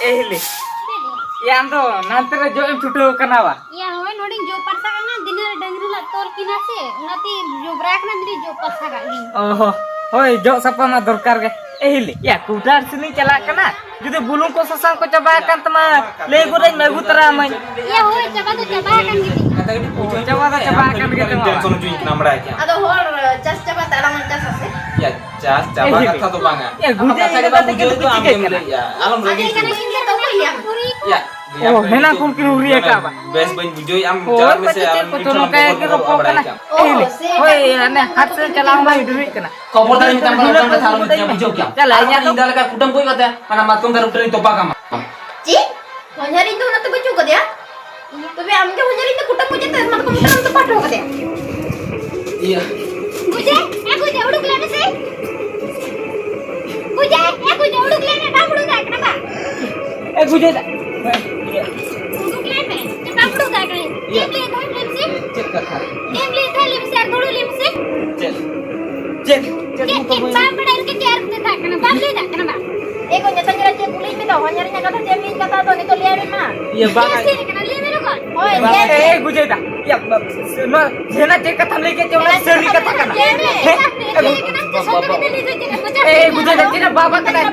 ᱮ ᱦᱤᱞᱤ, ᱭᱟ, ᱟᱢ ᱫᱚ ᱱᱟᱱᱛᱮ ᱨᱮ ᱡᱚᱜ ᱮᱢ ᱪᱷᱩᱴᱟᱹᱣ ᱠᱟᱱᱟ ᱵᱟ? ᱭᱟ, ᱦᱳᱭ, ᱱᱚᱰᱮᱧ ᱡᱚᱜ ᱯᱟᱨᱥᱟ ᱠᱟᱱᱟ, ᱫᱤᱱᱟᱹ ᱨᱮ ᱰᱟᱹᱝᱨᱤ ᱞᱟᱜ ᱛᱚᱞ ᱠᱤᱱᱟ ᱥᱮ, ᱚᱱᱟᱛᱮ ᱡᱚᱵᱽᱨᱟ ᱠᱟᱱᱟ, ᱫᱤᱱᱟᱹ ᱡᱚᱜ ᱯᱟᱨᱥᱟ ᱠᱟᱜ ᱜᱤᱧ᱾ ᱚ ᱦᱚ, ᱦᱳᱭ, ᱡᱚᱜ ᱥᱟᱯᱷᱟ ᱢᱟ ᱫᱚᱨᱠᱟᱨ ᱜᱮ᱾ ᱮ ᱦᱤᱞᱤ, ᱭᱟ, ᱠᱩᱴᱟᱨ ᱥᱮᱱᱤᱧ ᱪᱟᱞᱟᱜ ᱠᱟᱱᱟ, ᱡᱩᱫᱤ ᱵᱩᱞᱩᱝ ᱠᱚ ᱥᱟᱥᱟᱝ ᱠᱚ ᱪᱟᱵᱟ ᱟᱠᱟᱱ ᱛᱟᱢᱟ, ᱞᱟᱹᱭ ᱜᱚᱫᱟᱹᱧ ᱢᱮ, ᱟᱹᱜᱩ ᱛᱟᱨᱟ ᱟᱹᱢᱟᱹᱧ᱾ ᱭᱟ, ᱦᱳᱭ, ᱪᱟᱵᱟ ᱫᱚ ᱪᱟᱵᱟ ᱟᱠᱟᱱ ᱜᱮ ᱛᱤᱧ᱾ ᱪᱟᱵᱟ ᱫᱚ ᱪᱟᱵᱟ ᱟᱠᱟᱱ ᱜᱮ ᱛᱟᱢᱟ᱾ ᱴᱮᱱᱥᱚᱱ ᱦᱚᱪᱚᱧ ᱠᱟᱱᱟ, ᱵᱟᱲᱟᱭ ᱠᱮᱜᱼᱟᱢ᱾ ᱟᱫᱚ ᱦᱚᱲ ᱪᱟᱥ ᱪᱟᱵᱟ ᱛᱮ ᱟᱞᱟᱝ ᱦᱚᱸ ᱪᱟᱥ ᱟᱥᱮ? ᱭᱟ, ᱪᱟᱥ ᱪᱟᱵᱟ ᱮ ᱦᱤᱞᱤ᱾ ᱠᱟᱛᱷᱟ ᱫᱚ ᱵᱟᱝᱟ᱾ ᱭᱟ, ᱟᱢᱟᱜ ᱜᱩᱡᱮ ᱠᱟᱛᱷᱟ ᱜᱮ ᱤᱧ ᱵᱟᱢ ᱫᱚ ᱵᱩᱡᱷᱟᱹᱣ ᱫᱚ ᱟᱢ ᱜᱮᱢ ᱞᱟᱹᱭᱮᱜᱼᱟ᱾ ᱟᱞᱚᱢ ᱨᱟᱹᱜᱤ ᱦᱚᱪᱚᱧᱟ᱾ ᱤᱧ ᱫᱚ ᱛᱚ ᱵᱟᱹᱧ ᱞᱟᱹᱭᱟ᱾ ᱭᱟ, ᱚ, ᱦᱮᱱᱟᱝ ᱠᱷᱚᱱ ᱠᱤᱱ ᱩᱨᱤ ᱟᱠᱟᱫ ᱵᱟ᱾ ᱵᱮᱥ ᱵᱟᱹᱧ ᱵᱩᱡᱷᱟᱹᱣᱮᱫ, ᱟᱢ ᱦᱳᱭ, ᱪᱟᱞᱟᱜ ᱢᱮᱥᱮ, ᱯᱟᱪᱮᱫ ᱟᱞᱚᱢ ᱪᱮᱫ ᱠᱚᱪᱚ ᱢᱤᱫᱴᱷᱮᱱ ᱱᱚᱝᱠᱟ ᱜᱮ ᱵᱚᱠᱚᱞ ᱵᱚᱠᱚᱞ ᱨᱚᱯᱚᱲ ᱵᱟᱲᱟᱭ ᱠᱮᱜᱼᱟᱢ᱾ ᱚ, ᱮ ᱦᱤᱞᱤ, ᱥᱮ ᱦᱳᱭ, ᱦᱟᱱᱮ ᱦᱟᱴ ᱥᱮᱫ ᱪᱟᱞᱟᱣ ᱦᱚᱸ ᱵᱟᱭ ᱰᱮᱨᱤᱜ ᱠᱟᱱᱟ᱾ ᱠᱷᱚᱵᱚᱨᱫᱟᱨ, ᱤᱧ ᱢᱮᱛᱟᱢ ᱠᱟᱱᱟ, ᱚᱱᱠᱟᱱ ᱠᱟᱛᱷᱟ ᱟᱞᱚᱢ ᱢᱤᱛᱟᱹᱧᱟ, ᱵᱩᱡᱷᱟᱹᱣ ᱠᱮᱜᱼᱟᱢ? ᱪᱟᱞᱟᱜ ᱟᱨ ᱤᱧ ᱵᱟᱠᱷᱟᱱ ᱟᱫᱚ ᱤᱧ ᱫᱟ ᱞᱮᱠᱟ ᱠᱩᱴᱟᱹᱢ ᱜᱚᱡ ᱠᱟᱛᱮ ᱦᱟᱱᱟ ᱢᱟᱛᱠᱚᱢ ᱫᱟᱨᱮ ᱵᱩᱴᱟᱹ ᱨᱤᱧ ᱛᱚᱯᱟ ᱠᱟᱢᱟ᱾ ᱪᱮᱫ? ᱦᱚᱧᱦᱟᱨᱤᱧ ᱫᱚ ᱚᱱᱟᱛᱮ ᱵᱟᱹᱪᱩᱜ ᱠᱟᱫᱮᱭᱟ? ᱛᱚᱵᱮ ᱟᱢᱜᱮ ᱦᱚᱧᱦᱟᱨᱤᱧ ᱫᱚ ᱠᱩᱴᱟᱹᱢ ᱜᱚᱡ ᱠᱟᱛᱮ ᱢᱟᱛᱠᱚᱢ ᱵᱩᱴᱟᱹ ᱨᱮᱢ ᱛᱚᱯᱟ ᱦᱚᱴᱚ ᱠᱟᱫᱮᱭᱟ? ᱤᱭᱟᱹ᱾ ᱜᱩᱡᱮ, ᱮ ᱜᱩᱡᱮ, ᱩᱰᱩᱠ ᱞᱮ ᱢᱮᱥᱮ᱾ ᱜᱩᱡᱮ, ᱮ ᱜᱩᱡᱮ, ᱩᱰᱩᱠ ᱞᱮ ᱢᱮ, ᱵᱟᱢ ᱩᱰᱩᱠ ᱫᱟᱲᱮᱭᱟᱜ ᱠᱟᱱᱟ ᱵᱟ? ᱮ ᱜᱩᱡᱮ ᱫᱟ᱾ ᱩᱰᱩᱠ ᱞᱮ ᱢᱮ, ᱪᱮᱫ ᱵᱟᱢ ᱩᱰᱩᱠ ᱫᱟᱲᱮᱭᱟᱜ ᱠᱟᱱᱟ? ᱤᱭᱟᱹ᱾ ᱪᱮᱫ ᱞᱟᱹᱭ ᱫᱟ, ᱞᱟᱹᱭ ᱢᱮᱥᱮ᱾ ᱪᱮᱫ ᱠᱟᱛᱷᱟ? ᱪᱮᱫ ᱞᱟᱹᱭ ᱫᱟ, ᱞᱟᱹᱭ ᱢᱮᱥᱮ, ᱟᱨ ᱫᱩᱲᱩᱵ ᱞᱟᱹᱭ ᱢᱮᱥᱮ᱾ ᱪᱮᱫ? ᱪᱮᱫ? ᱪᱮᱫ ᱪᱮᱫ, ᱪᱮᱫ ᱵᱟᱢ ᱵᱟᱲᱟᱭ ᱞᱮᱠᱟ ᱪᱮᱫ ᱟᱨ ᱢᱮᱛᱟᱜ ᱠᱟᱱᱟ? ᱵᱟᱢ ᱞᱟᱹᱭ ᱫᱟᱲᱮᱭᱟᱜ ᱠᱟᱱᱟ ᱵᱟ? ᱮ ᱜᱚ, ᱱᱮᱛᱟᱨ ᱧᱮᱞᱟ ᱪᱮᱫ ᱠᱩᱞᱤᱧ ᱢᱮ ᱫᱚ? ᱧᱮᱞ ᱤᱧᱟᱹᱜ ᱠᱟᱛᱷᱟ ᱪᱮᱫ ᱮᱢ ᱢᱮᱱ ᱠᱟᱫᱟ? ᱟᱫᱚ ᱱᱤᱛᱚᱜ ᱞᱟᱹᱭ ᱟᱞᱮ ᱢᱟ᱾ ᱤᱭᱟᱹ, ᱵᱟᱝ᱾ ᱪᱮᱫ ᱥᱟᱹᱨᱤ ᱠᱟᱱᱟ? ᱞᱟᱹᱭ ᱢᱮ ᱞᱚᱜᱚᱱ᱾ ᱦᱳᱭ, ᱵᱟᱝ᱾ ᱞᱟᱹᱭ ᱢᱮ᱾ ᱮ, ᱮ, ᱵᱩᱡᱷᱟᱹᱣ ᱫᱟ᱾ ᱤᱭᱟᱹ, ᱵᱟ-, ᱱᱚᱣᱟ ᱡᱷᱮᱱᱟ ᱪᱮᱫ ᱠᱟᱛᱷᱟᱢ ᱞᱟᱹᱭ ᱠᱮᱫ ᱪᱮ ᱚᱱᱟ ᱥᱟᱹᱨᱤ ᱠᱟᱛᱷᱟ ᱠᱟᱱᱟ? ᱞᱟᱹᱭ ᱢᱮ᱾ ᱦᱮᱸ? ᱮ, ᱵᱩᱡᱷᱟᱹᱣ ᱫᱟ᱾ ᱮ, ᱵᱩᱡᱷᱟᱹᱣ ᱫᱟ᱾ ᱪᱮᱫ ᱵᱟᱵᱟ ᱠᱟᱱᱟᱭ?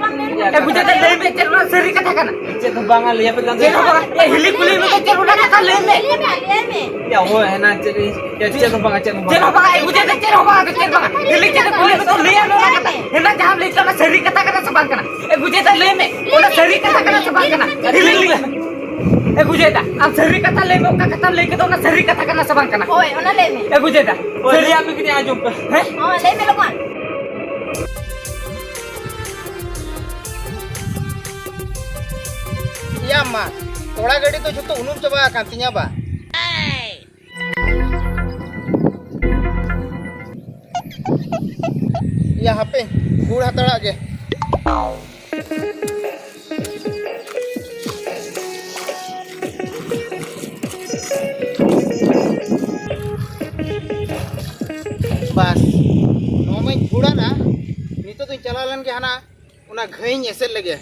ᱮ, ᱵᱩᱡᱷᱟᱹᱣ ᱫᱟ᱾ ᱞᱟᱹᱭ ᱢᱮ, ᱪᱮᱫ ᱚᱱᱟ ᱥᱟᱹᱨᱤ ᱠᱟᱛᱷᱟ ᱠᱟᱱᱟ? ᱪᱮᱫ ᱦᱚᱸ ᱵᱟᱝᱟ, ᱞᱟᱹᱭ ᱟᱯᱮ ᱠᱟᱱ ᱪᱮᱫ ᱦᱚᱸ ᱵᱟᱝᱟ᱾ ᱮ, ᱦᱤᱞᱤ ᱠᱩᱞᱤ ᱢᱮ, ᱪᱮᱫ ᱚᱱᱟ ᱠᱟᱛᱷᱟ ᱞᱟᱹᱭ ᱢᱮ᱾ ᱞᱟᱹᱭ ᱢᱮ, ᱞᱟᱹᱭ ᱢᱮ᱾ ᱭᱟ, ᱦᱳᱭ, ᱦᱮᱱᱟ ᱪᱮᱫ ᱤᱧ, ᱭᱟ, ᱪᱮᱫ ᱦᱚᱸ ᱵᱟᱝᱟ, ᱪᱮᱫ ᱦᱚᱸ ᱪᱮᱫ ᱦᱚᱸ ᱵᱟᱝᱟ᱾ ᱵᱟᱝᱟ, ᱮ, ᱵᱩᱡᱷᱟᱹᱣ ᱫᱟ᱾ ᱪᱮᱫ ᱦᱚᱸ ᱵᱟᱝᱟ, ᱪᱮᱫ ᱵᱟᱝᱟ᱾ ᱦᱤᱞᱤ ᱪᱮᱫ ᱠᱩᱞᱤ ᱢᱮ, ᱛᱚ ᱞᱟᱹᱭ ᱟᱢ ᱚᱱᱟ ᱠᱟᱛᱷᱟ᱾ ᱦᱮᱱᱟ ᱡᱟᱦᱟᱸᱢ ᱞᱟᱹᱭ ᱠᱮᱫᱟ, ᱚᱱᱟ ᱥᱟᱹᱨᱤ ᱠᱟᱛᱷᱟ ᱠᱟᱱᱟ ᱥᱮ ᱵᱟᱝ ᱠᱟᱱᱟ? ᱮ, ᱵᱩᱡᱷᱟᱹᱣ ᱫᱟ᱾ ᱞᱟᱹᱭ ᱢᱮ, ᱚᱱᱟ ᱥᱟᱹᱨᱤ ᱠᱟᱛᱷᱟ ᱠᱟᱱᱟ ᱥᱮ ᱵᱟᱝ ᱠᱟᱱᱟ? ᱦᱤᱞᱤ ᱞᱟᱹᱭ ᱢᱮ᱾ ᱮ, ᱵᱩᱡᱷᱟᱹᱣ ᱫᱟ᱾ ᱟᱢ ᱥᱟᱹᱨᱤ ᱠᱟᱛᱷᱟ ᱞᱟᱹᱭ ᱢᱮ, ᱚᱠᱟ ᱠᱟᱛᱷᱟᱢ ᱞᱟᱹᱭ ᱠᱮᱫᱟ, ᱚᱱᱟ ᱥᱟᱹᱨᱤ ᱠᱟᱛᱷᱟ ᱠᱟᱱᱟ ᱥᱮ ᱵᱟᱝ ᱠᱟᱱᱟ? ᱦᱳᱭ, ᱚᱱᱟ ᱞᱟᱹᱭ ᱢᱮ᱾ ᱮ, ᱵᱩᱡᱷᱟᱹᱣ ᱫᱟ᱾ ᱦᱳᱭ, ᱞᱟᱹᱭ ᱟᱯᱮ ᱠᱟᱹᱱᱟᱹᱧ, ᱟᱸᱡᱚᱢ ᱯᱮ᱾ ᱦᱮᱸ? ᱦᱚᱸ, ᱞᱟᱹᱭ ᱢᱮ ᱞᱚᱜᱚᱱ᱾ ᱭᱟ ᱢᱟ, ᱛᱚᱲᱟ ᱜᱟᱹᱰᱤ ᱫᱚ ᱡᱷᱚᱛᱚ ᱩᱱᱩᱢ ᱪᱟᱵᱟ ᱟᱠᱟᱱ ᱛᱤᱧᱟ ᱵᱟ᱾ ᱭᱟ ᱦᱟᱯᱮ, ᱜᱩᱲ ᱦᱟᱛᱟᱲᱟᱜ ᱜᱮ᱾ ᱵᱟᱥ, ᱱᱚᱣᱟ ᱢᱟᱧ ᱜᱩᱲᱟᱱᱟ, ᱱᱤᱛᱚᱜ ᱫᱚᱧ ᱪᱟᱞᱟᱣ ᱞᱮᱱ ᱜᱮ ᱦᱟᱱᱟ ᱚᱱᱟ ᱜᱷᱟᱹᱭᱤᱧ ᱮᱥᱮᱫ ᱞᱮᱜᱮ᱾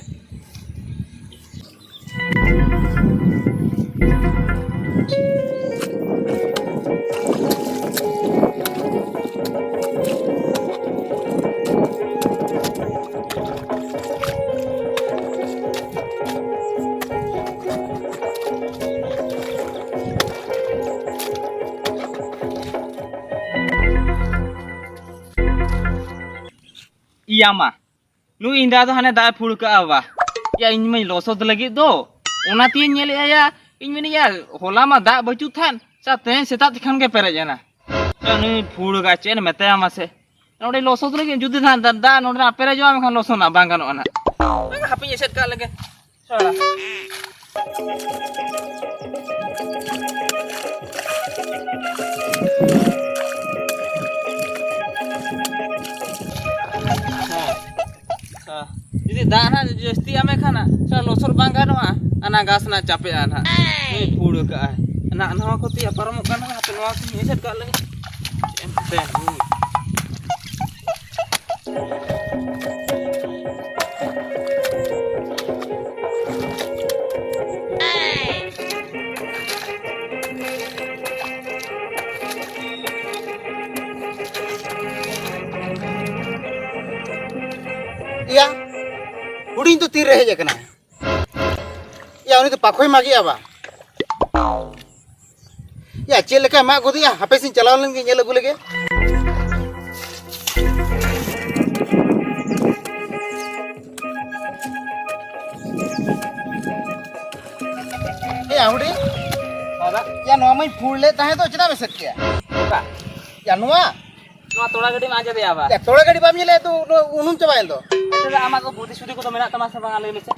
ᱤᱭᱟ ᱢᱟ, ᱱᱩᱭ ᱤᱧ ᱫᱟ ᱫᱚ ᱦᱟᱱᱮ ᱫᱟᱜ ᱮ ᱯᱷᱩᱲ ᱠᱟᱜᱼᱟ ᱵᱟ᱾ ᱭᱟ, ᱤᱧ ᱢᱟᱧ ᱞᱚᱥᱚᱫ ᱞᱟᱹᱜᱤᱫ ᱫᱚ, ᱚᱱᱟᱛᱮᱧ ᱧᱮᱞᱮᱫᱼᱟ ᱭᱟ᱾ ᱤᱧ ᱢᱮᱱᱮᱫᱼᱟ, ᱦᱚᱞᱟ ᱢᱟ ᱫᱟᱜ ᱵᱟᱹᱪᱩᱜ ᱛᱟᱦᱮᱱ, ᱥᱟ ᱛᱮᱦᱮᱧ ᱥᱮᱛᱟᱜ ᱛᱮᱠᱷᱟᱱ ᱜᱮ ᱯᱮᱨᱮᱡ ᱮᱱᱟ᱾ ᱭᱟ, ᱱᱩᱭ ᱯᱷᱩᱲ ᱠᱟᱜᱼᱟ, ᱪᱮᱫ ᱮᱢ ᱢᱮᱛᱟᱭᱟ ᱢᱟᱥᱮ? ᱱᱚᱰᱮ ᱞᱚᱥᱚᱫ ᱞᱟᱹᱜᱤᱫ ᱡᱩᱫᱤ ᱱᱟᱦᱟᱜ ᱫᱟᱜ, ᱫᱟᱜ ᱱᱚᱰᱮᱱᱟᱜ ᱯᱮᱨᱮᱡᱚᱜᱼᱟ, ᱢᱮᱱᱠᱷᱟᱱ ᱞᱚᱥᱚᱫ ᱱᱟᱜ ᱵᱟᱝ ᱜᱟᱱᱚᱜᱼᱟ ᱱᱟᱜ᱾ ᱦᱟᱯᱮᱧ ᱮᱥᱮᱫ ᱠᱟᱜ ᱞᱮᱜᱮ᱾ ᱦᱮᱸ᱾ ᱦᱮᱸ᱾ ᱡᱩᱫᱤ ᱫᱟᱜ ᱱᱟᱜ ᱡᱟᱹᱥᱛᱤ ᱟᱢᱮ ᱠᱷᱟᱱ ᱱᱟᱜ, ᱥᱮ ᱞᱚᱥᱚᱫ ᱵᱟᱝ ᱜᱟᱱᱚᱜᱼᱟ, ᱚᱱᱟ ᱜᱷᱟᱥ ᱱᱟᱜ ᱪᱟᱯᱮᱜᱼᱟ ᱱᱟᱜ᱾ ᱱᱩᱭ ᱯᱷᱩᱲ ᱠᱟᱜᱼᱟᱭ᱾ ᱱᱟᱜ ᱱᱚᱣᱟ ᱠᱚ ᱛᱮᱭᱟᱜ ᱯᱟᱨᱚᱢᱚᱜ ᱠᱟᱱᱟ, ᱦᱟᱯᱮ ᱱᱚᱣᱟ ᱠᱚᱧ ᱮᱥᱮᱫ ᱠᱟᱜ ᱞᱮᱜᱮ᱾ ᱪᱮᱫ ᱮᱢ ᱢᱮᱛᱟᱭᱟ ᱱᱩᱭ? ᱫᱚ ᱛᱤᱨᱮ ᱦᱮᱡ ᱟᱠᱟᱱᱟ? ᱭᱟ, ᱩᱱᱤ ᱫᱚ ᱯᱟᱠᱷᱚᱭ ᱢᱟᱜᱮᱜᱼᱟ ᱵᱟ᱾ ᱭᱟ, ᱪᱮᱫ ᱞᱮᱠᱟᱭ ᱢᱟᱜ ᱜᱚᱫᱮᱜᱼᱟ? ᱦᱟᱯᱮ ᱥᱮᱧ ᱪᱟᱞᱟᱣ ᱞᱮᱱ ᱜᱮ, ᱧᱮᱞ ᱟᱹᱜᱩ ᱞᱮᱜᱮ᱾ ᱮ ᱟᱢᱲᱮ, ᱫᱟᱫᱟ᱾ ᱭᱟ, ᱱᱚᱣᱟ ᱢᱟᱧ ᱯᱷᱩᱲ ᱞᱮᱫ ᱛᱟᱦᱮᱸ ᱫᱚ, ᱪᱮᱫᱟᱜ ᱮᱢ ᱮᱥᱮᱫ ᱠᱮᱜᱼᱟ? ᱚᱠᱟ? ᱭᱟ, ᱱᱚᱣᱟ᱾ ᱱᱚᱣᱟ ᱛᱚᱲᱟ ᱜᱟᱹᱰᱤᱢ ᱟᱸᱡᱮᱫᱮᱜᱼᱟ ᱵᱟ? ᱭᱟ, ᱛᱚᱲᱟ ᱜᱟᱹᱰᱤ ᱵᱟᱢ ᱧᱮᱞᱮᱫ ᱫᱚ, ᱩᱱᱟᱹᱜ ᱩᱱᱩᱢ ᱪᱟᱵᱟᱭᱮᱱ ᱫᱚ᱾ ᱟᱪᱪᱷᱟ, ᱟᱢᱟᱜ ᱠᱚ ᱵᱩᱫᱷᱤ ᱥᱩᱫᱷᱤ ᱠᱚᱫᱚ ᱢᱮᱱᱟᱜ ᱛᱟᱢᱟ ᱥᱮ ᱵᱟᱝᱟ, ᱞᱟᱹᱭ ᱢᱮᱥᱮ?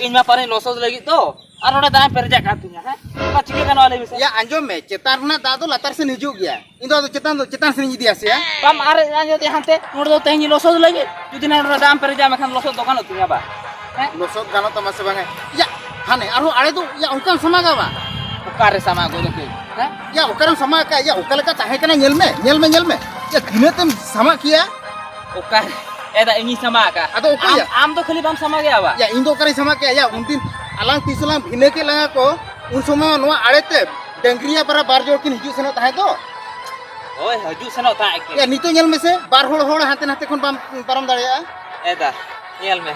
ᱤᱧ ᱢᱟ ᱯᱟᱨᱮᱧ ᱞᱚᱥᱚᱫ ᱞᱟᱹᱜᱤᱫ ᱫᱚ, ᱟᱨ ᱱᱚᱰᱮ ᱫᱟᱜ ᱮᱢ ᱯᱮᱨᱮᱡᱟᱜ ᱠᱟᱱ ᱛᱤᱧᱟ, ᱦᱮᱸ? ᱚᱱᱟ ᱪᱤᱠᱟᱹ ᱜᱟᱱᱚᱜᱼᱟ, ᱞᱟᱹᱭ ᱢᱮᱥᱮ? ᱭᱟ, ᱟᱸᱡᱚᱢ ᱢᱮ, ᱪᱮᱛᱟᱱ ᱨᱮᱱᱟᱜ ᱫᱟᱜ ᱫᱚ ᱞᱟᱛᱟᱨ ᱥᱮᱱ ᱦᱤᱡᱩᱜ ᱜᱮᱭᱟ᱾ ᱤᱧ ᱫᱚ ᱟᱫᱚ ᱪᱮᱛᱟᱱ ᱫᱚ, ᱪᱮᱛᱟᱱ ᱥᱮᱱᱤᱧ ᱤᱫᱤᱭᱟ ᱥᱮ, ᱦᱮᱸ? ᱵᱟᱢ ᱟᱨᱮᱡ ᱟᱸᱡᱮᱫ ᱦᱟᱱᱛᱮ, ᱱᱚᱰᱮ ᱫᱚ ᱛᱮᱦᱮᱧ ᱞᱚᱥᱚᱫ ᱞᱟᱹᱜᱤᱫ, ᱡᱩᱫᱤ ᱱᱟᱜ ᱱᱚᱰᱮ ᱫᱟᱜ ᱮᱢ ᱯᱮᱨᱮᱡᱟ, ᱢᱮᱱᱠᱷᱟᱱ ᱞᱚᱥᱚᱫ ᱫᱚ ᱜᱟᱱᱚᱜ ᱛᱤᱧᱟ ᱵᱟ? ᱦᱮᱸ? ᱞᱚᱥᱚᱫ ᱜᱟᱱᱚᱜ ᱛᱟᱢᱟ ᱥᱮ ᱵᱟᱝᱟ? ᱭᱟ, ᱦᱟᱱᱮ ᱟᱨᱦᱚᱸ ᱟᱲᱮ ᱫᱚ, ᱭᱟ, ᱚᱱᱠᱟᱢ ᱥᱟᱢᱟᱜᱟ ᱵᱟ? ᱚᱠᱟᱨᱮ ᱥᱟᱢᱟᱜ ᱜᱚᱫ ᱟᱠᱟᱹᱧ? ᱦᱮᱸ? ᱭᱟ, ᱚᱠᱟᱨᱮᱢ ᱥᱟᱢᱟᱜ ᱟᱠᱟᱫ? ᱭᱟ, ᱚᱠᱟ ᱞᱮᱠᱟ ᱛᱟᱦᱮᱸ ᱠᱟᱱᱟ? ᱧᱮᱞ ᱢᱮ, ᱧᱮᱞ ᱢᱮ, ᱧᱮᱞ ᱢᱮ᱾ ᱭᱟ, ᱛᱤᱱᱟᱹᱜ ᱛᱮᱢ ᱥᱟᱢᱟᱜ ᱠᱮᱭᱟ? ᱚᱠᱟᱨᱮ? ᱮᱫᱟ, ᱤᱧᱤᱧ ᱥᱟᱢᱟᱜ ᱟᱠᱟᱫ᱾ ᱟᱫᱚ ᱚᱠᱚᱭ ᱟᱢ, ᱭᱟ? ᱟᱢ ᱫᱚ ᱠᱷᱟᱹᱞᱤ ᱵᱟᱢ ᱥᱟᱢᱟᱜ ᱜᱮᱭᱟ ᱵᱟ? ᱭᱟ, ᱤᱧ ᱫᱚ ᱚᱠᱟᱨᱮᱧ ᱥᱟᱢᱟᱜ ᱠᱮᱭᱟ? ᱭᱟ, ᱩᱱᱫᱤᱱ ᱟᱞᱟᱝ ᱛᱤᱥ ᱞᱟᱝ ᱵᱷᱤᱱᱟᱹ ᱠᱮᱫ ᱞᱟᱝᱟ ᱠᱚ, ᱩᱱ ᱥᱚᱢᱚᱭ ᱱᱚᱣᱟ ᱟᱲᱮ ᱛᱮ ᱰᱟᱹᱝᱨᱤᱭᱟ ᱯᱟᱨᱟ ᱵᱟᱨ ᱡᱳᱲ ᱠᱤᱱ ᱦᱤᱡᱩᱜ ᱥᱮᱱᱚᱜ ᱛᱟᱦᱮᱸ ᱫᱚ᱾ ᱦᱳᱭ, ᱦᱤᱡᱩᱜ ᱥᱮᱱᱚᱜ ᱛᱟᱦᱮᱸ ᱠᱤᱱ᱾ ᱭᱟ, ᱱᱤᱛᱚᱜ ᱧᱮᱞ ᱢᱮᱥᱮ, ᱵᱟᱨ ᱦᱚᱲ, ᱦᱚᱲ ᱦᱟᱱᱛᱮ ᱱᱟᱛᱮ ᱠᱷᱚᱱ ᱵᱟᱢ ᱯᱟᱨᱚᱢ ᱫᱟᱲᱮᱭᱟᱜᱼᱟ᱾ ᱮᱫᱟ, ᱧᱮᱞ ᱢᱮ,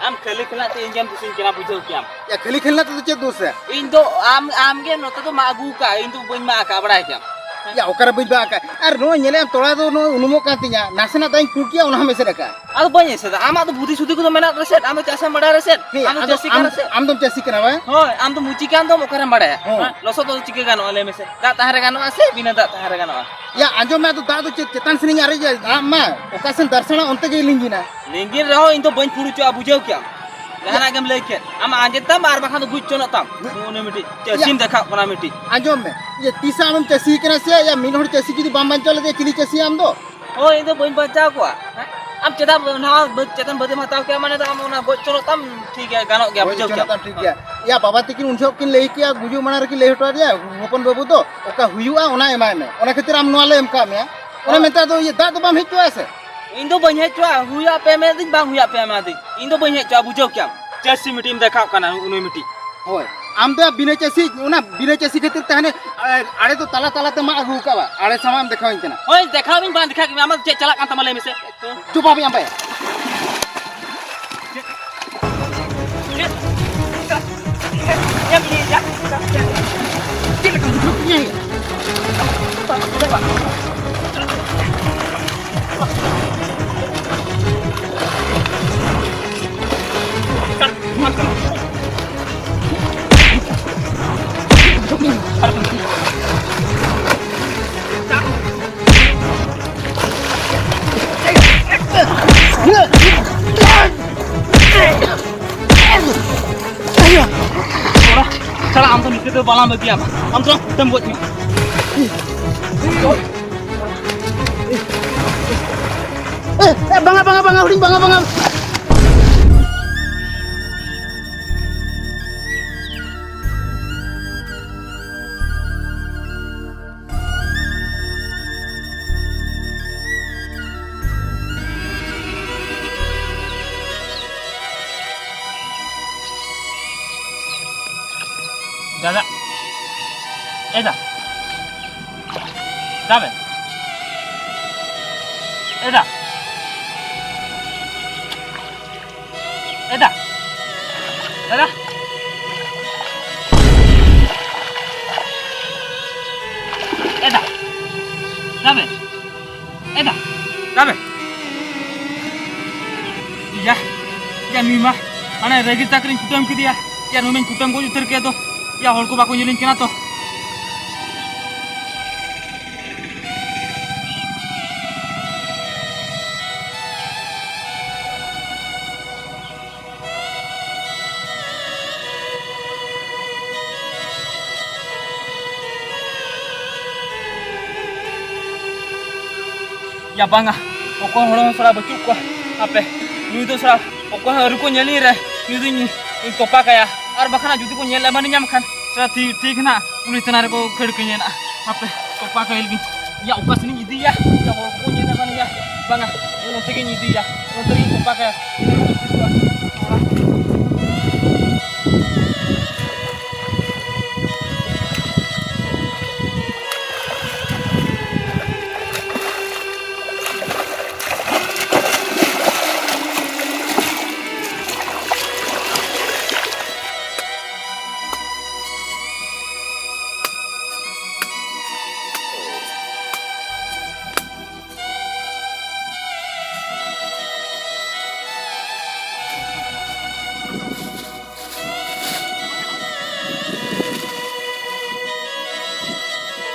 ᱟᱢ ᱠᱷᱟᱹᱞᱤ ᱠᱷᱮᱞᱟ ᱛᱮ ᱤᱧ ᱜᱮᱢ ᱫᱩᱥᱤᱧ ᱠᱟᱱᱟ, ᱵᱩᱡᱷᱟᱹᱣ ᱠᱮᱭᱟᱢ᱾ ᱭᱟ, ᱠᱷᱟᱹᱞᱤ ᱠᱷᱮᱞᱟ ᱛᱮᱫᱚ ᱪᱮᱫ ᱫᱩᱥ ᱨᱮ? ᱤᱧ ᱫᱚ ᱟᱢ, ᱟᱢ ᱜᱮ ᱱᱚᱛᱮ ᱫᱚ ᱢᱟᱜ ᱟᱹᱜᱩ ᱠᱟᱜ, ᱤᱧ ᱫᱚ ᱵᱟᱹᱧ ᱢᱟᱜ ᱟᱠᱟᱫ, ᱵᱟᱲᱟᱭ ᱠᱮᱭᱟᱢ᱾ ᱭᱟ, ᱚᱠᱟᱨᱮ ᱵᱟᱹᱧ ᱢᱟᱜ ᱟᱠᱟᱫ? ᱟᱨ ᱱᱚᱜᱼᱚᱭ ᱧᱮᱞᱮᱫ ᱟᱢ, ᱛᱚᱲᱟ ᱫᱚ ᱱᱚᱜᱼᱚᱭ ᱩᱱᱩᱢᱚᱜ ᱠᱟᱱ ᱛᱤᱧᱟ, ᱱᱟᱥᱮᱱᱟᱜ ᱫᱟᱜ ᱤᱧ ᱯᱷᱩᱲ ᱠᱮᱭᱟ, ᱚᱱᱟ ᱦᱚᱸ ᱢᱮᱥᱮᱫ ᱟᱠᱟᱫ᱾ ᱟᱫᱚ ᱵᱟᱹᱧ ᱮᱥᱮᱫᱟ, ᱟᱢᱟᱜ ᱫᱚ ᱵᱩᱫᱷᱤ ᱥᱩᱫᱷᱤ ᱠᱚᱫᱚ ᱢᱮᱱᱟᱜ ᱨᱮᱥᱮᱫ, ᱟᱢ ᱫᱚ ᱪᱟᱥᱮᱢ ᱵᱟᱲᱟᱭ ᱨᱮᱥᱮᱫ, ᱦᱮᱸ, ᱟᱢ ᱫᱚ ᱟᱫᱚ ᱪᱟᱹᱥᱤ ᱠᱟᱱ ᱟᱢ, ᱨᱮᱥᱮᱫ᱾ ᱟᱢ ᱫᱚᱢ ᱪᱟᱹᱥᱤ ᱠᱟᱱᱟ ᱵᱟᱝ? ᱦᱳᱭ, ᱟᱢ ᱫᱚ ᱢᱩᱪᱤ ᱠᱟᱱ ᱫᱚᱢ, ᱚᱠᱟᱨᱮᱢ ᱵᱟᱲᱟᱭᱟ? ᱦᱳᱭ᱾ ᱦᱮᱸ? ᱞᱚᱥᱚᱫ ᱫᱚ ᱪᱤᱠᱟᱹ ᱜᱟᱱᱚᱜᱼᱟ, ᱞᱟᱹᱭ ᱢᱮᱥᱮ? ᱫᱟᱜ ᱛᱟᱦᱮᱸ ᱨᱮ ᱜᱟᱱᱚᱜᱼᱟ ᱥᱮ ᱵᱤᱱᱟᱹ ᱫᱟᱜ ᱛᱟᱦᱮᱸ ᱨᱮ ᱜᱟᱱᱚᱜᱼᱟ? ᱭᱟ, ᱟᱸᱡᱚᱢ ᱢᱮ, ᱟᱫᱚ ᱫᱟᱜ ᱫᱚ ᱪᱮᱫ ᱪᱮᱛᱟᱱ ᱥᱮᱱᱤᱧ ᱟᱨᱮᱡᱟ? ᱫᱟᱜ ᱢᱟ ᱚᱠᱟ ᱥᱮᱱ ᱫᱟᱨᱥᱟᱱᱟ, ᱚᱱᱛᱮ ᱜᱮ ᱞᱤᱸᱜᱤᱱᱟ᱾ ᱞᱤᱸᱜᱤᱱ ᱨᱮᱦᱚᱸ ᱤᱧ ᱫᱚ ᱵᱟᱹᱧ ᱯᱷᱩᱲᱩ ᱦᱚᱪᱚᱜᱼᱟ, ᱵᱩᱡᱷᱟᱹᱣ ᱠᱮᱭᱟᱢ᱾ ᱡᱟᱦᱟᱱᱟᱜ ᱜᱮᱢ ᱞᱟᱹᱭ ᱠᱮᱫ, ᱟᱢ ᱟᱸᱡᱮᱫ ᱛᱟᱢ ᱟᱨ ᱵᱟᱠᱷᱟᱱ ᱫᱚ ᱜᱩᱡ ᱪᱚᱱᱚᱜ ᱛᱟᱢ᱾ ᱩᱱᱤ ᱢᱤᱫᱴᱤᱡ ᱭᱟ, ᱪᱟᱹᱥᱤᱢ ᱫᱮᱠᱷᱟᱣ ᱠᱟᱱᱟ ᱢᱤᱫᱴᱤᱡ᱾ ᱟᱸᱡᱚᱢ ᱢᱮ, ᱤᱭᱟᱹ, ᱛᱤᱥ ᱟᱢᱮᱢ ᱪᱟᱹᱥᱤ ᱠᱟᱱᱟ ᱥᱮ? ᱭᱟ, ᱢᱤᱫ ᱦᱚᱲ ᱪᱟᱹᱥᱤ ᱡᱩᱫᱤ ᱵᱟᱢ ᱵᱟᱧᱪᱟᱣ ᱞᱮᱫᱮᱭᱟ, ᱪᱤᱞᱤ ᱪᱟᱹᱥᱤ ᱟᱢ ᱫᱚ? ᱦᱳᱭ, ᱤᱧ ᱫᱚ ᱵᱟᱹᱧ ᱵᱟᱧᱪᱟᱣ ᱠᱚᱣᱟ᱾ ᱦᱮᱸ? ᱟᱢ ᱪᱮᱫᱟᱜ ᱱᱟᱣᱟ ᱵᱟᱹᱫᱽ ᱪᱮᱛᱟᱱ ᱵᱟᱹᱫᱮᱢ ᱦᱟᱛᱟᱣ ᱠᱮᱭᱟ, ᱢᱟᱱᱮ ᱫᱚ ᱟᱢ ᱚᱱᱟ ᱜᱚᱡ ᱪᱚᱱᱚᱜ ᱛᱟᱢ, ᱴᱷᱤᱠ ᱜᱮᱭᱟ, ᱜᱟᱱᱚᱜ ᱜᱮᱭᱟ, ᱦᱳᱭ, ᱵᱩᱡᱷᱟᱹᱣ ᱪᱚᱱᱚᱜ ᱠᱮᱭᱟᱢ᱾ ᱛᱟᱢ, ᱴᱷᱤᱠ ᱜᱮᱭᱟ᱾ ᱭᱟ, ᱵᱟᱵᱟ ᱛᱤᱠᱤᱱ ᱩᱱ ᱡᱚᱦᱚᱜ ᱠᱤᱱ ᱞᱟᱹᱭ ᱠᱮᱭᱟ, ᱜᱩᱡᱩᱜ ᱢᱟᱲᱟᱝ ᱨᱮᱠᱤᱱ ᱞᱟᱹᱭ ᱦᱚᱴᱚ ᱟᱫᱮᱭᱟ, "ᱦᱚᱯᱚᱱ ᱵᱟᱹᱵᱩ ᱫᱚ ᱚᱠᱟ ᱦᱩᱭᱩᱜᱼᱟ, ᱚᱱᱟ ᱮᱢᱟᱭ ᱢᱮ, ᱚᱱᱟ ᱠᱷᱟᱹᱛᱤᱨ ᱟᱢ ᱱᱚᱣᱟ ᱞᱮ ᱮᱢ ᱠᱟᱜ ᱢᱮᱭᱟ, ᱚᱱᱟ ᱦᱳᱭ᱾ ᱢᱮᱱᱛᱮ ᱟᱫᱚ ᱤᱭᱟᱹ ᱫᱟᱜ ᱫᱚ ᱵᱟᱢ ᱦᱮᱡ ᱦᱚᱪᱚᱣᱟᱜᱼᱟ ᱥᱮ?" ᱤᱧ ᱫᱚ ᱵᱟᱹᱧ ᱦᱮᱡ ᱦᱚᱪᱚᱣᱟᱜᱼᱟ, ᱦᱩᱭᱩᱜᱼᱟ ᱯᱮ ᱮᱢᱟᱫᱤᱧ, ᱵᱟᱝ ᱦᱩᱭᱩᱜᱼᱟ ᱯᱮ ᱮᱢᱟᱫᱤᱧ, ᱤᱧ ᱫᱚ ᱵᱟᱹᱧ ᱦᱮᱡ ᱦᱚᱪᱚᱣᱟᱜᱼᱟ, ᱵᱩᱡᱷᱟᱹᱣ ᱠᱮᱭᱟᱢ᱾ ᱪᱟᱹᱥᱤ ᱢᱤᱴᱤᱡ ᱮᱢ ᱫᱮᱠᱷᱟᱣ ᱠᱟᱱᱟ, ᱩᱱᱤ ᱢᱤᱴᱤᱡ᱾ ᱦᱳᱭ, ᱟᱢ ᱫᱚ ᱵᱤᱱᱟᱹ ᱪᱟᱹᱥᱤ, ᱚᱱᱟ ᱵᱤᱱᱟᱹ ᱪᱟᱹᱥᱤ ᱠᱷᱟᱹᱛᱤᱨ ᱛᱮ ᱦᱟᱱᱮ, ᱮ, ᱟᱲᱮ ᱫᱚ ᱛᱟᱞᱟ ᱛᱟᱞᱟ ᱛᱮ ᱢᱟᱜ ᱟᱹᱜᱩ ᱠᱟᱜᱼᱟ, ᱟᱲᱮ ᱥᱟᱢᱟᱝ ᱮᱢ ᱫᱮᱠᱷᱟᱣᱟᱹᱧ ᱠᱟᱱᱟ᱾ ᱦᱳᱭ, ᱫᱮᱠᱷᱟᱣ ᱢᱮᱧ ᱵᱟᱝ ᱫᱮᱠᱷᱟᱣ ᱠᱮᱫ ᱢᱮ, ᱟᱢᱟᱜ ᱪᱮᱫ ᱪᱟᱞᱟᱜ ᱠᱟᱱ ᱛᱟᱢᱟ ᱞᱟᱹᱭ ᱢᱮᱥᱮ? ᱡᱚᱵᱟᱵ ᱮᱢ ᱵᱟᱭᱟ᱾ ᱫᱚ ᱵᱟᱞᱟᱝ ᱵᱟᱹᱜᱤᱭᱟᱢᱟ᱾ ᱟᱢ ᱫᱚ ᱛᱮᱢ ᱜᱚᱡ ᱢᱮ᱾ ᱮ, ᱮ, ᱵᱟᱝᱟ, ᱵᱟᱝᱟ, ᱵᱟᱝᱟ, ᱦᱩᱰᱤᱧ, ᱵᱟᱝᱟ, ᱵᱟᱝᱟ᱾ ᱫᱟᱫᱟ, ᱮ ᱫᱟ, ᱫᱟᱵᱮ, ᱮ ᱫᱟ, ᱮ ᱫᱟ, ᱫᱟᱫᱟ, ᱮ ᱫᱟ, ᱫᱟᱵᱮ᱾ ᱮ ᱫᱟ, ᱫᱟᱵᱮ᱾ ᱭᱟ, ᱭᱟ, ᱱᱩᱭ ᱢᱟ ᱦᱟᱱᱮ ᱨᱟᱹᱜᱤ ᱛᱟᱠ ᱨᱤᱧ ᱠᱩᱴᱟᱹᱢ ᱠᱮᱫᱮᱭᱟ᱾ ᱭᱟ, ᱱᱩᱭ ᱢᱟᱧ ᱠᱩᱴᱟᱹᱢ ᱜᱚᱡ ᱩᱛᱟᱹᱨ ᱠᱮᱫ ᱫᱚ᱾ ᱭᱟ, ᱦᱚᱲ ᱠᱚ ᱵᱟᱠᱚ ᱧᱮᱞᱤᱧ ᱠᱟᱱᱟ ᱛᱚ᱾ ᱭᱟ ᱵᱟᱝᱟ, ᱚᱠᱚᱭ ᱦᱚᱲ ᱦᱚᱸ ᱥᱟᱞᱟ ᱵᱟᱹᱪᱩᱜ ᱠᱚᱣᱟ᱾ ᱦᱟᱯᱮ, ᱱᱩᱭ ᱫᱚ ᱥᱟᱞᱟ ᱚᱠᱚᱭ ᱦᱚᱸ ᱟᱹᱣᱨᱤ ᱠᱚ ᱧᱮᱞᱤᱧ ᱨᱮ ᱱᱩᱭ ᱫᱚᱧ, ᱤᱧ ᱛᱚᱯᱟ ᱠᱟᱭᱟ᱾ ᱟᱨ ᱵᱟᱠᱷᱟᱱ ᱡᱩᱫᱤ ᱠᱚ ᱧᱮᱞ ᱮᱢᱟᱱᱤᱧᱟ ᱠᱷᱟᱱ ᱥᱟᱞᱟ ᱴᱷᱤᱠ, ᱴᱷᱤᱠ ᱱᱟᱜ ᱯᱩᱞᱤᱥ ᱛᱷᱟᱱᱟ ᱨᱮᱠᱚ ᱠᱷᱟᱹᱲ ᱠᱟᱹᱧᱟ ᱱᱟᱜ᱾ ᱦᱟᱯᱮ, ᱛᱚᱯᱟ ᱠᱟᱭ ᱞᱟᱹᱜᱤᱫ᱾ ᱭᱟ, ᱚᱠᱟ ᱥᱮᱱᱤᱧ ᱤᱫᱤᱭᱟ? ᱭᱟ, ᱦᱚᱲ ᱠᱚ ᱧᱮᱞ ᱮᱢᱟᱱᱤᱧᱟ᱾ ᱵᱟᱝᱟ, ᱱᱚᱛᱮ ᱜᱤᱧ ᱤᱫᱤᱭᱟ, ᱱᱚᱛᱮ ᱜᱤᱧ ᱛᱚᱯᱟ ᱠᱟᱭᱟ᱾ ᱤᱱᱟᱹ ᱜᱮ ᱴᱷᱤᱠᱚᱜᱼᱟ᱾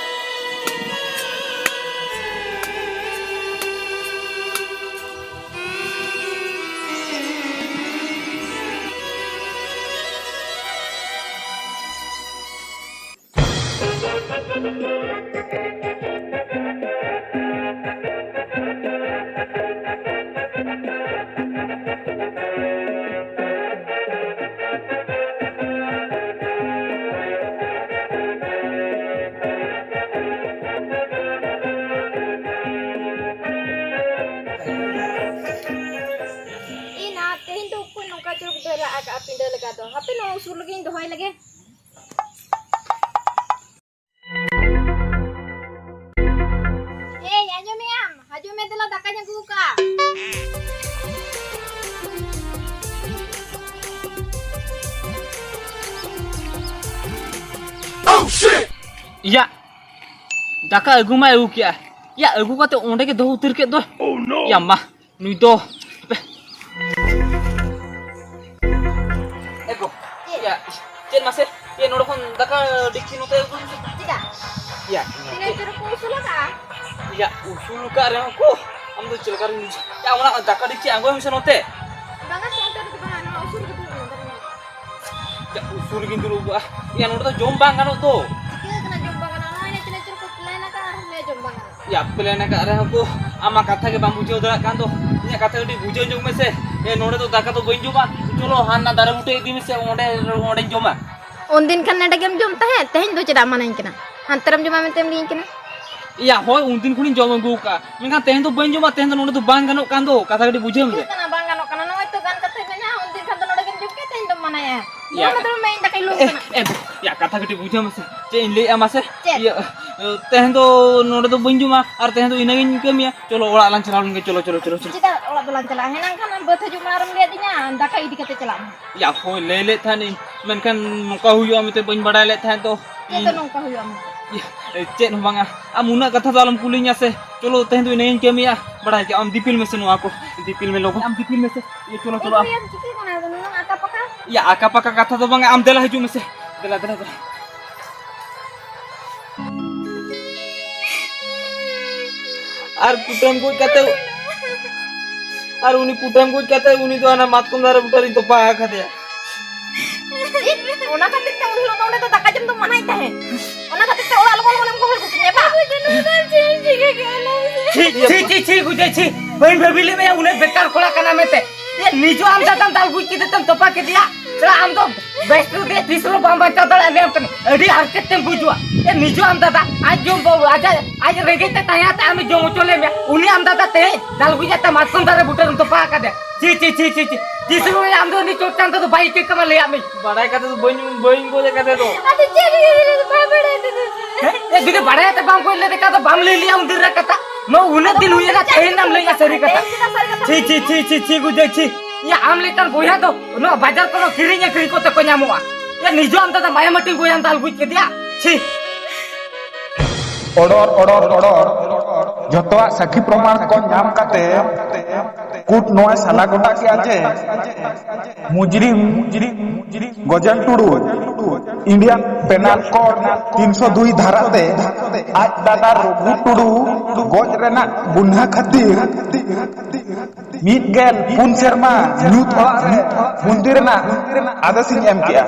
ᱤᱧ ᱱᱟ ᱛᱮᱦᱮᱧ ᱫᱚ ᱩᱠᱩᱨ ᱱᱚᱝᱠᱟ ᱪᱚᱨᱚᱠ ᱫᱚᱭ ᱨᱟᱜ ᱟᱠᱟᱫᱼᱟ ᱯᱤᱸᱰᱟᱹ ᱞᱮᱠᱟ ᱫᱚ᱾ ᱦᱟᱯᱮ ᱱᱚᱣᱟ ᱩᱥᱩᱨ ᱞᱟᱹᱜᱤᱫ ᱤᱧ ᱫᱚᱦᱚᱭ ᱞᱮᱜᱮ᱾ ᱮᱭ, ᱟᱸᱡᱚᱢᱮᱜ ᱟᱢ? ᱦᱤᱡᱩᱜ ᱢᱮ, ᱫᱮᱞᱟ, ᱫᱟᱠᱟᱧ ᱟᱹᱜᱩ ᱟᱠᱟᱫᱼᱟ᱾ ᱤᱭᱟ, ᱫᱟᱠᱟ ᱟᱹᱜᱩ ᱢᱟᱭ ᱟᱹᱜᱩ ᱠᱮᱜᱼᱟ᱾ ᱤᱭᱟ, ᱟᱹᱜᱩ ᱠᱟᱛᱮ ᱚᱸᱰᱮ ᱜᱮ ᱫᱚᱦᱚ ᱩᱛᱟᱹᱨ ᱠᱮᱫ ᱫᱚ᱾ ᱤᱭᱟ, ᱢᱟ, ᱱᱩᱭ ᱫᱚ᱾ ᱮ ᱜᱚ, ᱪᱮᱫ? ᱤᱭᱟ, ᱪᱮᱫ ᱢᱟᱥᱮ? ᱤᱭᱟ, ᱱᱚᱰᱮ ᱠᱷᱚᱱ ᱫᱟᱠᱟ ᱰᱮᱠᱪᱤ ᱱᱚᱛᱮ ᱟᱹᱜᱩᱭ ᱢᱮᱥᱮ᱾ ᱪᱮᱫᱟᱜ? ᱤᱭᱟ, ᱛᱤᱱᱟᱹᱜ ᱪᱮᱫ? ᱡᱳᱨ ᱠᱚ ᱩᱥᱩᱞ ᱟᱠᱟᱜᱼᱟ? ᱤᱭᱟ, ᱩᱥᱩᱞ ᱟᱠᱟᱫ ᱨᱮᱦᱚᱸ ᱠᱚ, ᱟᱢ ᱫᱚ ᱪᱮᱫ ᱞᱮᱠᱟ ᱨᱮᱢ ᱵᱩᱡᱷᱟᱹᱣ? ᱤᱭᱟ, ᱚᱱᱟ ᱫᱟᱠᱟ ᱰᱮᱠᱪᱤ ᱟᱹᱜᱩᱭ ᱢᱮᱥᱮ ᱱᱚᱛᱮ᱾ ᱵᱟᱝᱟ, ᱥᱮ ᱚᱱᱛᱮ ᱨᱮᱫᱚ ᱵᱟᱝᱟ, ᱱᱚᱣᱟ ᱩᱥᱩᱞ ᱨᱮᱜᱮ ᱫᱩᱲᱩᱵ ᱢᱮ, ᱫᱩᱲᱩᱵ ᱢᱮ᱾ ᱤᱭᱟ, ᱩᱥᱩᱞ ᱨᱮᱜᱮᱧ ᱫᱩᱲᱩᱵ ᱠᱚᱜᱼᱟ᱾ ᱤᱭᱟ, ᱱᱚᱰᱮ ᱫᱚ ᱡᱚᱢ ᱵᱟᱝ ᱜᱟᱱᱚᱜ ᱫᱚ᱾ ᱪᱤᱠᱟᱹ ᱠᱟᱱᱟ ᱡᱚᱢ ᱵᱟᱝ ᱜᱟᱱᱚᱜᱼᱟ? ᱱᱚᱜᱼᱚᱭ ᱱᱤᱛ ᱞᱮ ᱪᱮᱫ ᱠᱚ plan ᱟᱠᱟᱫ ᱟᱨ ᱞᱮ ᱡᱚᱢ ᱵᱟᱝ ᱜᱟᱱᱚᱜᱼᱟ᱾ ᱭᱟ, plan ᱟᱠᱟᱫ ᱨᱮᱦᱚᱸ ᱠᱚ, ᱟᱢᱟᱜ ᱠᱟᱛᱷᱟ ᱜᱮ ᱵᱟᱢ ᱵᱩᱡᱷᱟᱹᱣ ᱫᱟᱲᱮᱭᱟᱜ ᱠᱟᱱ ᱫᱚ᱾ ᱤᱧᱟᱹᱜ ᱠᱟᱛᱷᱟ ᱠᱟᱹᱴᱤᱡ ᱵᱩᱡᱷᱟᱹᱣ ᱧᱚᱜ ᱢᱮᱥᱮ᱾ ᱮ, ᱱᱚᱰᱮ ᱫᱚ ᱫᱟᱠᱟ ᱫᱚ ᱵᱟᱹᱧ ᱡᱚᱢᱟ᱾ ᱪᱚᱞᱚ, ᱦᱟᱱᱟ ᱫᱟᱨᱮ ᱵᱩᱴᱟᱹ ᱤᱫᱤ ᱢᱮᱥᱮ, ᱚᱸᱰᱮ, ᱚᱸᱰᱮᱧ ᱡᱚᱢᱟ᱾ ᱩᱱᱫᱤᱱ ᱠᱷᱟᱱ ᱱᱚᱰᱮ ᱜᱮᱢ ᱡᱚᱢ ᱛᱟᱦᱮᱸᱫ, ᱛᱮᱦᱮᱧ ᱫᱚ ᱪᱮᱫᱟᱜ ᱢᱟᱱᱟᱧ ᱠᱟᱱᱟ? ᱦᱟᱱᱛᱮ ᱨᱮᱢ ᱡᱚᱢᱟ ᱢᱮᱱᱛᱮᱢ ᱞᱟᱹᱭᱟᱹᱧ ᱠᱟᱱᱟ᱾ ᱭᱟ, ᱦᱳᱭ, ᱩᱱᱫᱤᱱ ᱠᱷᱚᱱᱤᱧ ᱡᱚᱢ ᱟᱹᱜᱩ ᱟᱠᱟᱫᱼᱟ, ᱢᱮᱱᱠᱷᱟᱱ ᱛᱮᱦᱮᱧ ᱫᱚ ᱵᱟᱹᱧ ᱡᱚᱢᱟ᱾ ᱛᱮᱦᱮᱧ ᱫᱚ ᱱᱚᱰᱮ ᱫᱚ ᱵᱟᱝ ᱜᱟᱱᱚᱜ ᱠᱟᱱ ᱫᱚ, ᱠᱟᱛᱷᱟ ᱠᱟᱹᱴᱤᱡ ᱵᱩᱡᱷᱟᱹᱣ ᱢᱮᱥᱮ᱾ ᱪᱤᱠᱟᱹᱜ ᱠᱟᱱᱟ ᱵᱟᱝ ᱜᱟᱱᱚᱜ ᱠᱟᱱᱟ? ᱱᱚᱜᱼᱚᱭ ᱛᱚ ᱜᱟᱱ ᱠᱟᱛᱮ ᱢᱮᱱᱟᱜᱼᱟ, ᱩᱱᱫᱤᱱ ᱠᱷᱟᱱ ᱫᱚ ᱱᱚᱰᱮ ᱜᱮᱢ ᱡᱚᱢ ᱠᱮᱫ, ᱛᱮᱦᱮᱧ ᱫᱚᱢ ᱢᱟᱱᱟᱭᱟ᱾ ᱭᱟ᱾ ᱫᱩᱲᱩᱵ ᱢᱮ, ᱫᱩᱲᱩᱵ ᱢᱮ, ᱤᱧ ᱫᱟᱠᱟᱧ ᱞᱩ ᱮ, ᱠᱟᱱᱟ᱾ ᱮ, ᱭᱟ, ᱠᱟᱛᱷᱟ ᱠᱟᱹᱴᱤᱡ ᱵᱩᱡᱷᱟᱹᱣ ᱢᱮᱥᱮ᱾ ᱪᱮᱫ ᱤᱧ ᱞᱟᱹᱭᱮᱫᱼᱟ ᱢᱟᱥᱮ? ᱪᱮᱫ? ᱤᱭᱟᱹ, ᱛᱮᱦᱮᱧ ᱫᱚ ᱱᱚᱰᱮ ᱫᱚ ᱵᱟᱹᱧ ᱡᱚᱢᱟ, ᱟᱨ ᱛᱮᱦᱮᱧ ᱫᱚ ᱤᱱᱟᱹᱜᱤᱧ ᱠᱟᱹᱢᱤᱭᱟ᱾ ᱪᱚᱞᱚ, ᱚᱲᱟᱜ ᱞᱟᱝ ᱪᱟᱞᱟᱣ ᱞᱮᱱ ᱜᱮ᱾ ᱪᱚᱞᱚ, ᱪᱚᱞᱚ, ᱪᱚᱞᱚ, ᱪᱚᱞᱚ᱾ ᱪᱮᱫᱟᱜ ᱚᱲᱟᱜ ᱫᱚᱞᱟᱝ ᱪᱟᱞᱟᱜᱼᱟ? ᱦᱮᱱᱟᱝ ᱠᱷᱟᱱ ᱵᱟᱹᱫᱽ ᱦᱤᱡᱩᱜ ᱢᱟ ᱟᱨᱮᱢ ᱞᱟᱹᱭ ᱟᱹᱫᱤᱧᱟ, ᱫᱟᱠᱟ ᱤᱫᱤ ᱠᱟᱛᱮ ᱪᱟᱞᱟᱜ ᱢᱮ᱾ ᱭᱟ, ᱦᱳᱭ, ᱞᱟᱹᱭ ᱞᱮᱫ ᱛᱟᱦᱮᱱᱤᱧ, ᱢᱮᱱᱠᱷᱟᱱ ᱱᱚᱝᱠᱟ ᱦᱩᱭᱩᱜᱼᱟ ᱢᱮᱱᱛᱮ ᱵᱟᱹᱧ ᱵᱟᱲᱟᱭ ᱞᱮᱫ ᱛᱟᱦᱮᱸᱫ ᱫᱚ᱾ ᱪᱮᱫ ᱫᱚ ᱤᱧ ᱱᱚᱝᱠᱟ ᱦᱩᱭᱩᱜᱼᱟ ᱢᱮᱱᱛᱮ? ᱭᱟ, ᱪᱮᱫ ᱦᱚᱸ ᱵᱟᱝᱟ, ᱟᱢ ᱩᱱᱟᱹᱜ ᱠᱟᱛᱷᱟ ᱫᱚ ᱟᱞᱚᱢ ᱠᱩᱞᱤᱧᱟ ᱥᱮ᱾ ᱪᱚᱞᱚ, ᱛᱮᱦᱮᱧ ᱫᱚ ᱤᱱᱟᱹᱜᱤᱧ ᱠᱟᱹᱢᱤᱭᱟ, ᱵᱟᱲᱟᱭ ᱠᱮᱫ ᱟᱢ᱾ ᱫᱤᱯᱤᱞ ᱢᱮᱥᱮ ᱱᱚᱣᱟ ᱠᱚ, ᱫᱤᱯᱤᱞ ᱢᱮ ᱞᱚᱜᱚᱱ, ᱟᱢ ᱫᱤᱯᱤᱞ ᱢᱮᱥᱮ᱾ ᱤᱭᱟᱹ, ᱪᱚᱞᱚ, ᱪᱚᱞᱚ, ᱟᱢ᱾ ᱮᱭ, ᱟᱢ ᱪᱤᱠᱟᱹᱜ ᱠᱟᱱᱟ? ᱱᱩᱱᱟᱹᱜ ᱟᱸᱠᱟ ᱯᱟᱠᱟ? ᱭᱟ, ᱟᱸᱠᱟ ᱯᱟᱠᱟ ᱠᱟᱛᱷᱟ ᱫᱚ ᱵᱟᱝᱟ, ᱟᱢ ᱫᱮᱞᱟ ᱦᱤᱡᱩᱜ ᱢᱮᱥᱮ, ᱫᱮᱞᱟ, ᱫᱮᱞᱟ, ᱫᱮᱞᱟ᱾ ᱟᱨ ᱠᱩᱴᱟᱹᱢ ᱜᱚᱡ ᱠᱟᱛᱮ, ᱟᱨ ᱩᱱᱤ ᱠᱩᱴᱟᱹᱢ ᱜᱚᱡ ᱠᱟᱛᱮ ᱩᱱᱤ ᱫᱚ ᱦᱟᱱᱟ ᱢᱟᱛᱠᱚᱢ ᱫᱟᱨᱮ ᱵᱩᱴᱟᱹ ᱨᱤᱧ ᱛᱚᱯᱟ ᱟᱠᱟᱫᱮᱭᱟ᱾ ᱪᱮᱫ? ᱚᱱᱟ ᱠᱷᱟᱹᱛᱤᱨ ᱛᱮ ᱩᱱ ᱦᱤᱞᱳᱜ ᱫᱚ ᱚᱸᱰᱮ ᱫᱚ ᱫᱟᱠᱟ ᱡᱚᱢ ᱫᱚ ᱢᱟᱱᱟᱭ ᱛᱟᱦᱮᱸᱫ᱾ ᱚᱱᱟ ᱠᱷᱟᱹᱛᱤᱨ ᱛᱮ ᱚᱲᱟᱜ ᱞᱚᱜᱚᱱ ᱞᱚᱜᱚᱱᱮᱢ ᱜᱚᱦᱚᱲ ᱟᱹᱜᱩ ᱠᱤᱧᱟ ᱵᱟᱝ? ᱪᱮᱫ ᱮᱢ ᱪᱤᱠᱟᱹ ᱠᱮᱫᱟ ᱞᱟᱹᱭ ᱢᱮᱥᱮ? ᱪᱷᱤ, ᱪᱷᱤ, ᱪᱷᱤ, ᱪᱷᱤ, ᱜᱩᱡᱟᱹ, ᱪᱷᱤ᱾ ᱵᱟᱹᱧ ᱵᱷᱟᱹᱵᱤ ᱞᱮᱫ ᱢᱮᱭᱟ ᱩᱱᱟᱹᱜ ᱵᱮᱠᱟᱨ ᱠᱚᱲᱟ ᱠᱟᱱᱟ ᱢᱮᱱᱛᱮ᱾ ᱮ, ᱱᱤᱡᱚ ᱟᱢ ᱫᱟᱫᱟᱢ ᱫᱟᱞ ᱜᱩᱡ ᱠᱮᱫᱮ ᱛᱮᱢ ᱛᱚᱯᱟ ᱠᱮᱫᱮᱭᱟ᱾ ᱥᱟᱞᱟ ᱟᱢ ᱫᱚ ᱵᱮᱥ ᱛᱮ ᱛᱤᱥ ᱨᱮᱦᱚᱸ ᱵᱟᱢ ᱵᱟᱧᱪᱟᱣ ᱫᱟᱲᱮᱭᱟᱜᱼᱟ, ᱞᱟᱹᱭᱟᱢ ᱠᱟᱹᱱᱟᱹᱧ᱾ ᱟᱹᱰᱤ ᱦᱟᱨᱠᱮᱛ ᱛᱮᱢ ᱵᱩᱡᱩᱜᱼᱟ᱾ ᱮ, ᱱᱤᱡᱚ ᱟᱢ ᱫᱟᱫᱟ ᱟᱡ ᱡᱚᱢ ᱵᱟᱹᱦᱩ, ᱟᱡᱟᱜ, ᱟᱡ ᱨᱮᱸᱜᱮᱡ ᱛᱮ ᱛᱟᱦᱮᱸ ᱛᱮ ᱟᱢᱮ ᱡᱚᱢ ᱦᱚᱪᱚ ᱞᱮᱫ ᱢᱮᱭᱟ᱾ ᱩᱱᱤ ᱟᱢ ᱫᱟᱫᱟ ᱛᱮᱦᱮᱧ ᱫᱟᱞ ᱜᱩᱡ ᱠᱟᱛᱮ ᱢᱟᱛᱠᱚᱢ ᱫᱟᱨᱮ ᱵᱩᱴᱟᱹ ᱨᱮᱢ ᱛᱚᱯᱟ ᱟᱠᱟᱫᱮᱭᱟ᱾ ᱪᱷᱤ, ᱪᱷᱤ, ᱪᱷᱤ, ᱪᱷᱤ, ᱪᱷᱤ᱾ ᱛᱤᱥ ᱨᱮᱦᱚᱸ ᱟᱢ ᱫᱚ ᱩᱱᱤ ᱪᱚᱴ ᱪᱟᱸᱫᱚ ᱫᱚ ᱵᱟᱭ ᱤᱠᱟᱹ ᱠᱟᱢᱟ, ᱞᱟᱹᱭᱟᱜ ᱢᱮ᱾ ᱵᱟᱲᱟᱭ ᱠᱟᱛᱮ ᱫᱚ ᱵᱟᱹᱧ, ᱵᱟᱹᱧ ᱜᱚᱡ ᱟᱠᱟᱫᱮ ᱫᱚ᱾ ᱟᱫᱚ ᱪᱮᱫ ᱤᱧ ᱞᱟᱹᱭ ᱞᱮᱫᱟ? ᱵᱟᱭ ᱵᱟᱲᱟᱭ ᱠᱟᱫᱟ᱾ ᱦᱮᱸ? ᱮ, ᱡᱩᱫᱤ ᱵᱟᱲᱟᱭ ᱠᱟᱛᱮ ᱵᱟᱢ ᱜᱚᱡ ᱞᱮᱫᱮ ᱠᱷᱟᱱ ᱫᱚ ᱵᱟᱢ ᱞᱟᱹᱭ ᱞᱮᱭᱟ ᱩᱱᱫᱤᱱ ᱨᱮ ᱠᱟᱛᱷᱟ᱾ ᱱᱚᱣᱟ ᱩᱱᱟᱹᱜ ᱫᱤᱱ ᱦᱩᱭᱮᱱᱟ, ᱛᱮᱦᱮᱧ ᱮᱢ ᱞᱟᱹᱭᱮᱜᱼᱟ ᱥᱟᱹᱨᱤ ᱠᱟᱛᱷᱟ᱾ ᱪᱷᱤ, ᱪᱷᱤ, ᱪᱷᱤ, ᱪᱷᱤ, ᱪᱷᱤ, ᱜᱩᱡᱟᱹ, ᱪᱷᱤ᱾ ᱭᱟ, ᱟᱢ ᱞᱮᱠᱟᱱ ᱵᱚᱭᱦᱟ ᱫᱚ ᱱᱚᱣᱟ ᱵᱟᱡᱟᱨ ᱠᱚᱨᱮ ᱠᱤᱨᱤᱧ ᱟᱹᱠᱷᱨᱤᱧ ᱠᱚᱛᱮ ᱠᱚ ᱧᱟᱢᱚᱜᱼᱟ᱾ ᱭᱟ, ᱱᱤᱡᱚ ᱟᱢ ᱫᱟᱫᱟ ᱢᱟᱭᱟᱢ ᱦᱟᱹᱴᱤᱧ ᱵᱚᱭᱦᱟᱢ ᱫᱟᱞ ᱜᱩᱡ ᱠᱮᱫᱮᱭᱟ᱾ ᱪᱷᱤ᱾ Order, order, order. ᱡᱷᱚᱛᱚᱣᱟᱜ ᱥᱟᱹᱠᱷᱤ ᱯᱨᱚᱢᱟᱱ ᱠᱚ ᱧᱟᱢ ᱠᱟᱛᱮ ᱠᱳᱨᱴ ᱱᱚᱣᱟᱭ ᱥᱟᱞᱟ ᱜᱚᱴᱟ ᱠᱮᱜᱼᱟ ᱡᱮ ᱢᱩᱡᱽᱨᱤᱢ ᱜᱚᱡᱮᱱ ᱴᱩᱰᱩ Indian Penal Code ᱛᱤᱱᱥᱚ ᱫᱩᱭ ᱫᱷᱟᱨᱟ ᱛᱮ ᱟᱡ ᱫᱟᱫᱟ ᱨᱚᱜᱷᱩ ᱴᱩᱰᱩ ᱜᱚᱡ ᱨᱮᱱᱟᱜ ᱜᱩᱱᱦᱟᱹ ᱠᱷᱟᱹᱛᱤᱨ ᱢᱤᱫ ᱜᱮᱞ ᱯᱩᱱ ᱥᱮᱨᱢᱟ ᱧᱩᱛ ᱚᱲᱟᱜ ᱨᱮ ᱵᱚᱱᱫᱤ ᱨᱮᱱᱟᱜ ᱟᱫᱮᱥᱤᱧ ᱮᱢ ᱠᱮᱜᱼᱟ᱾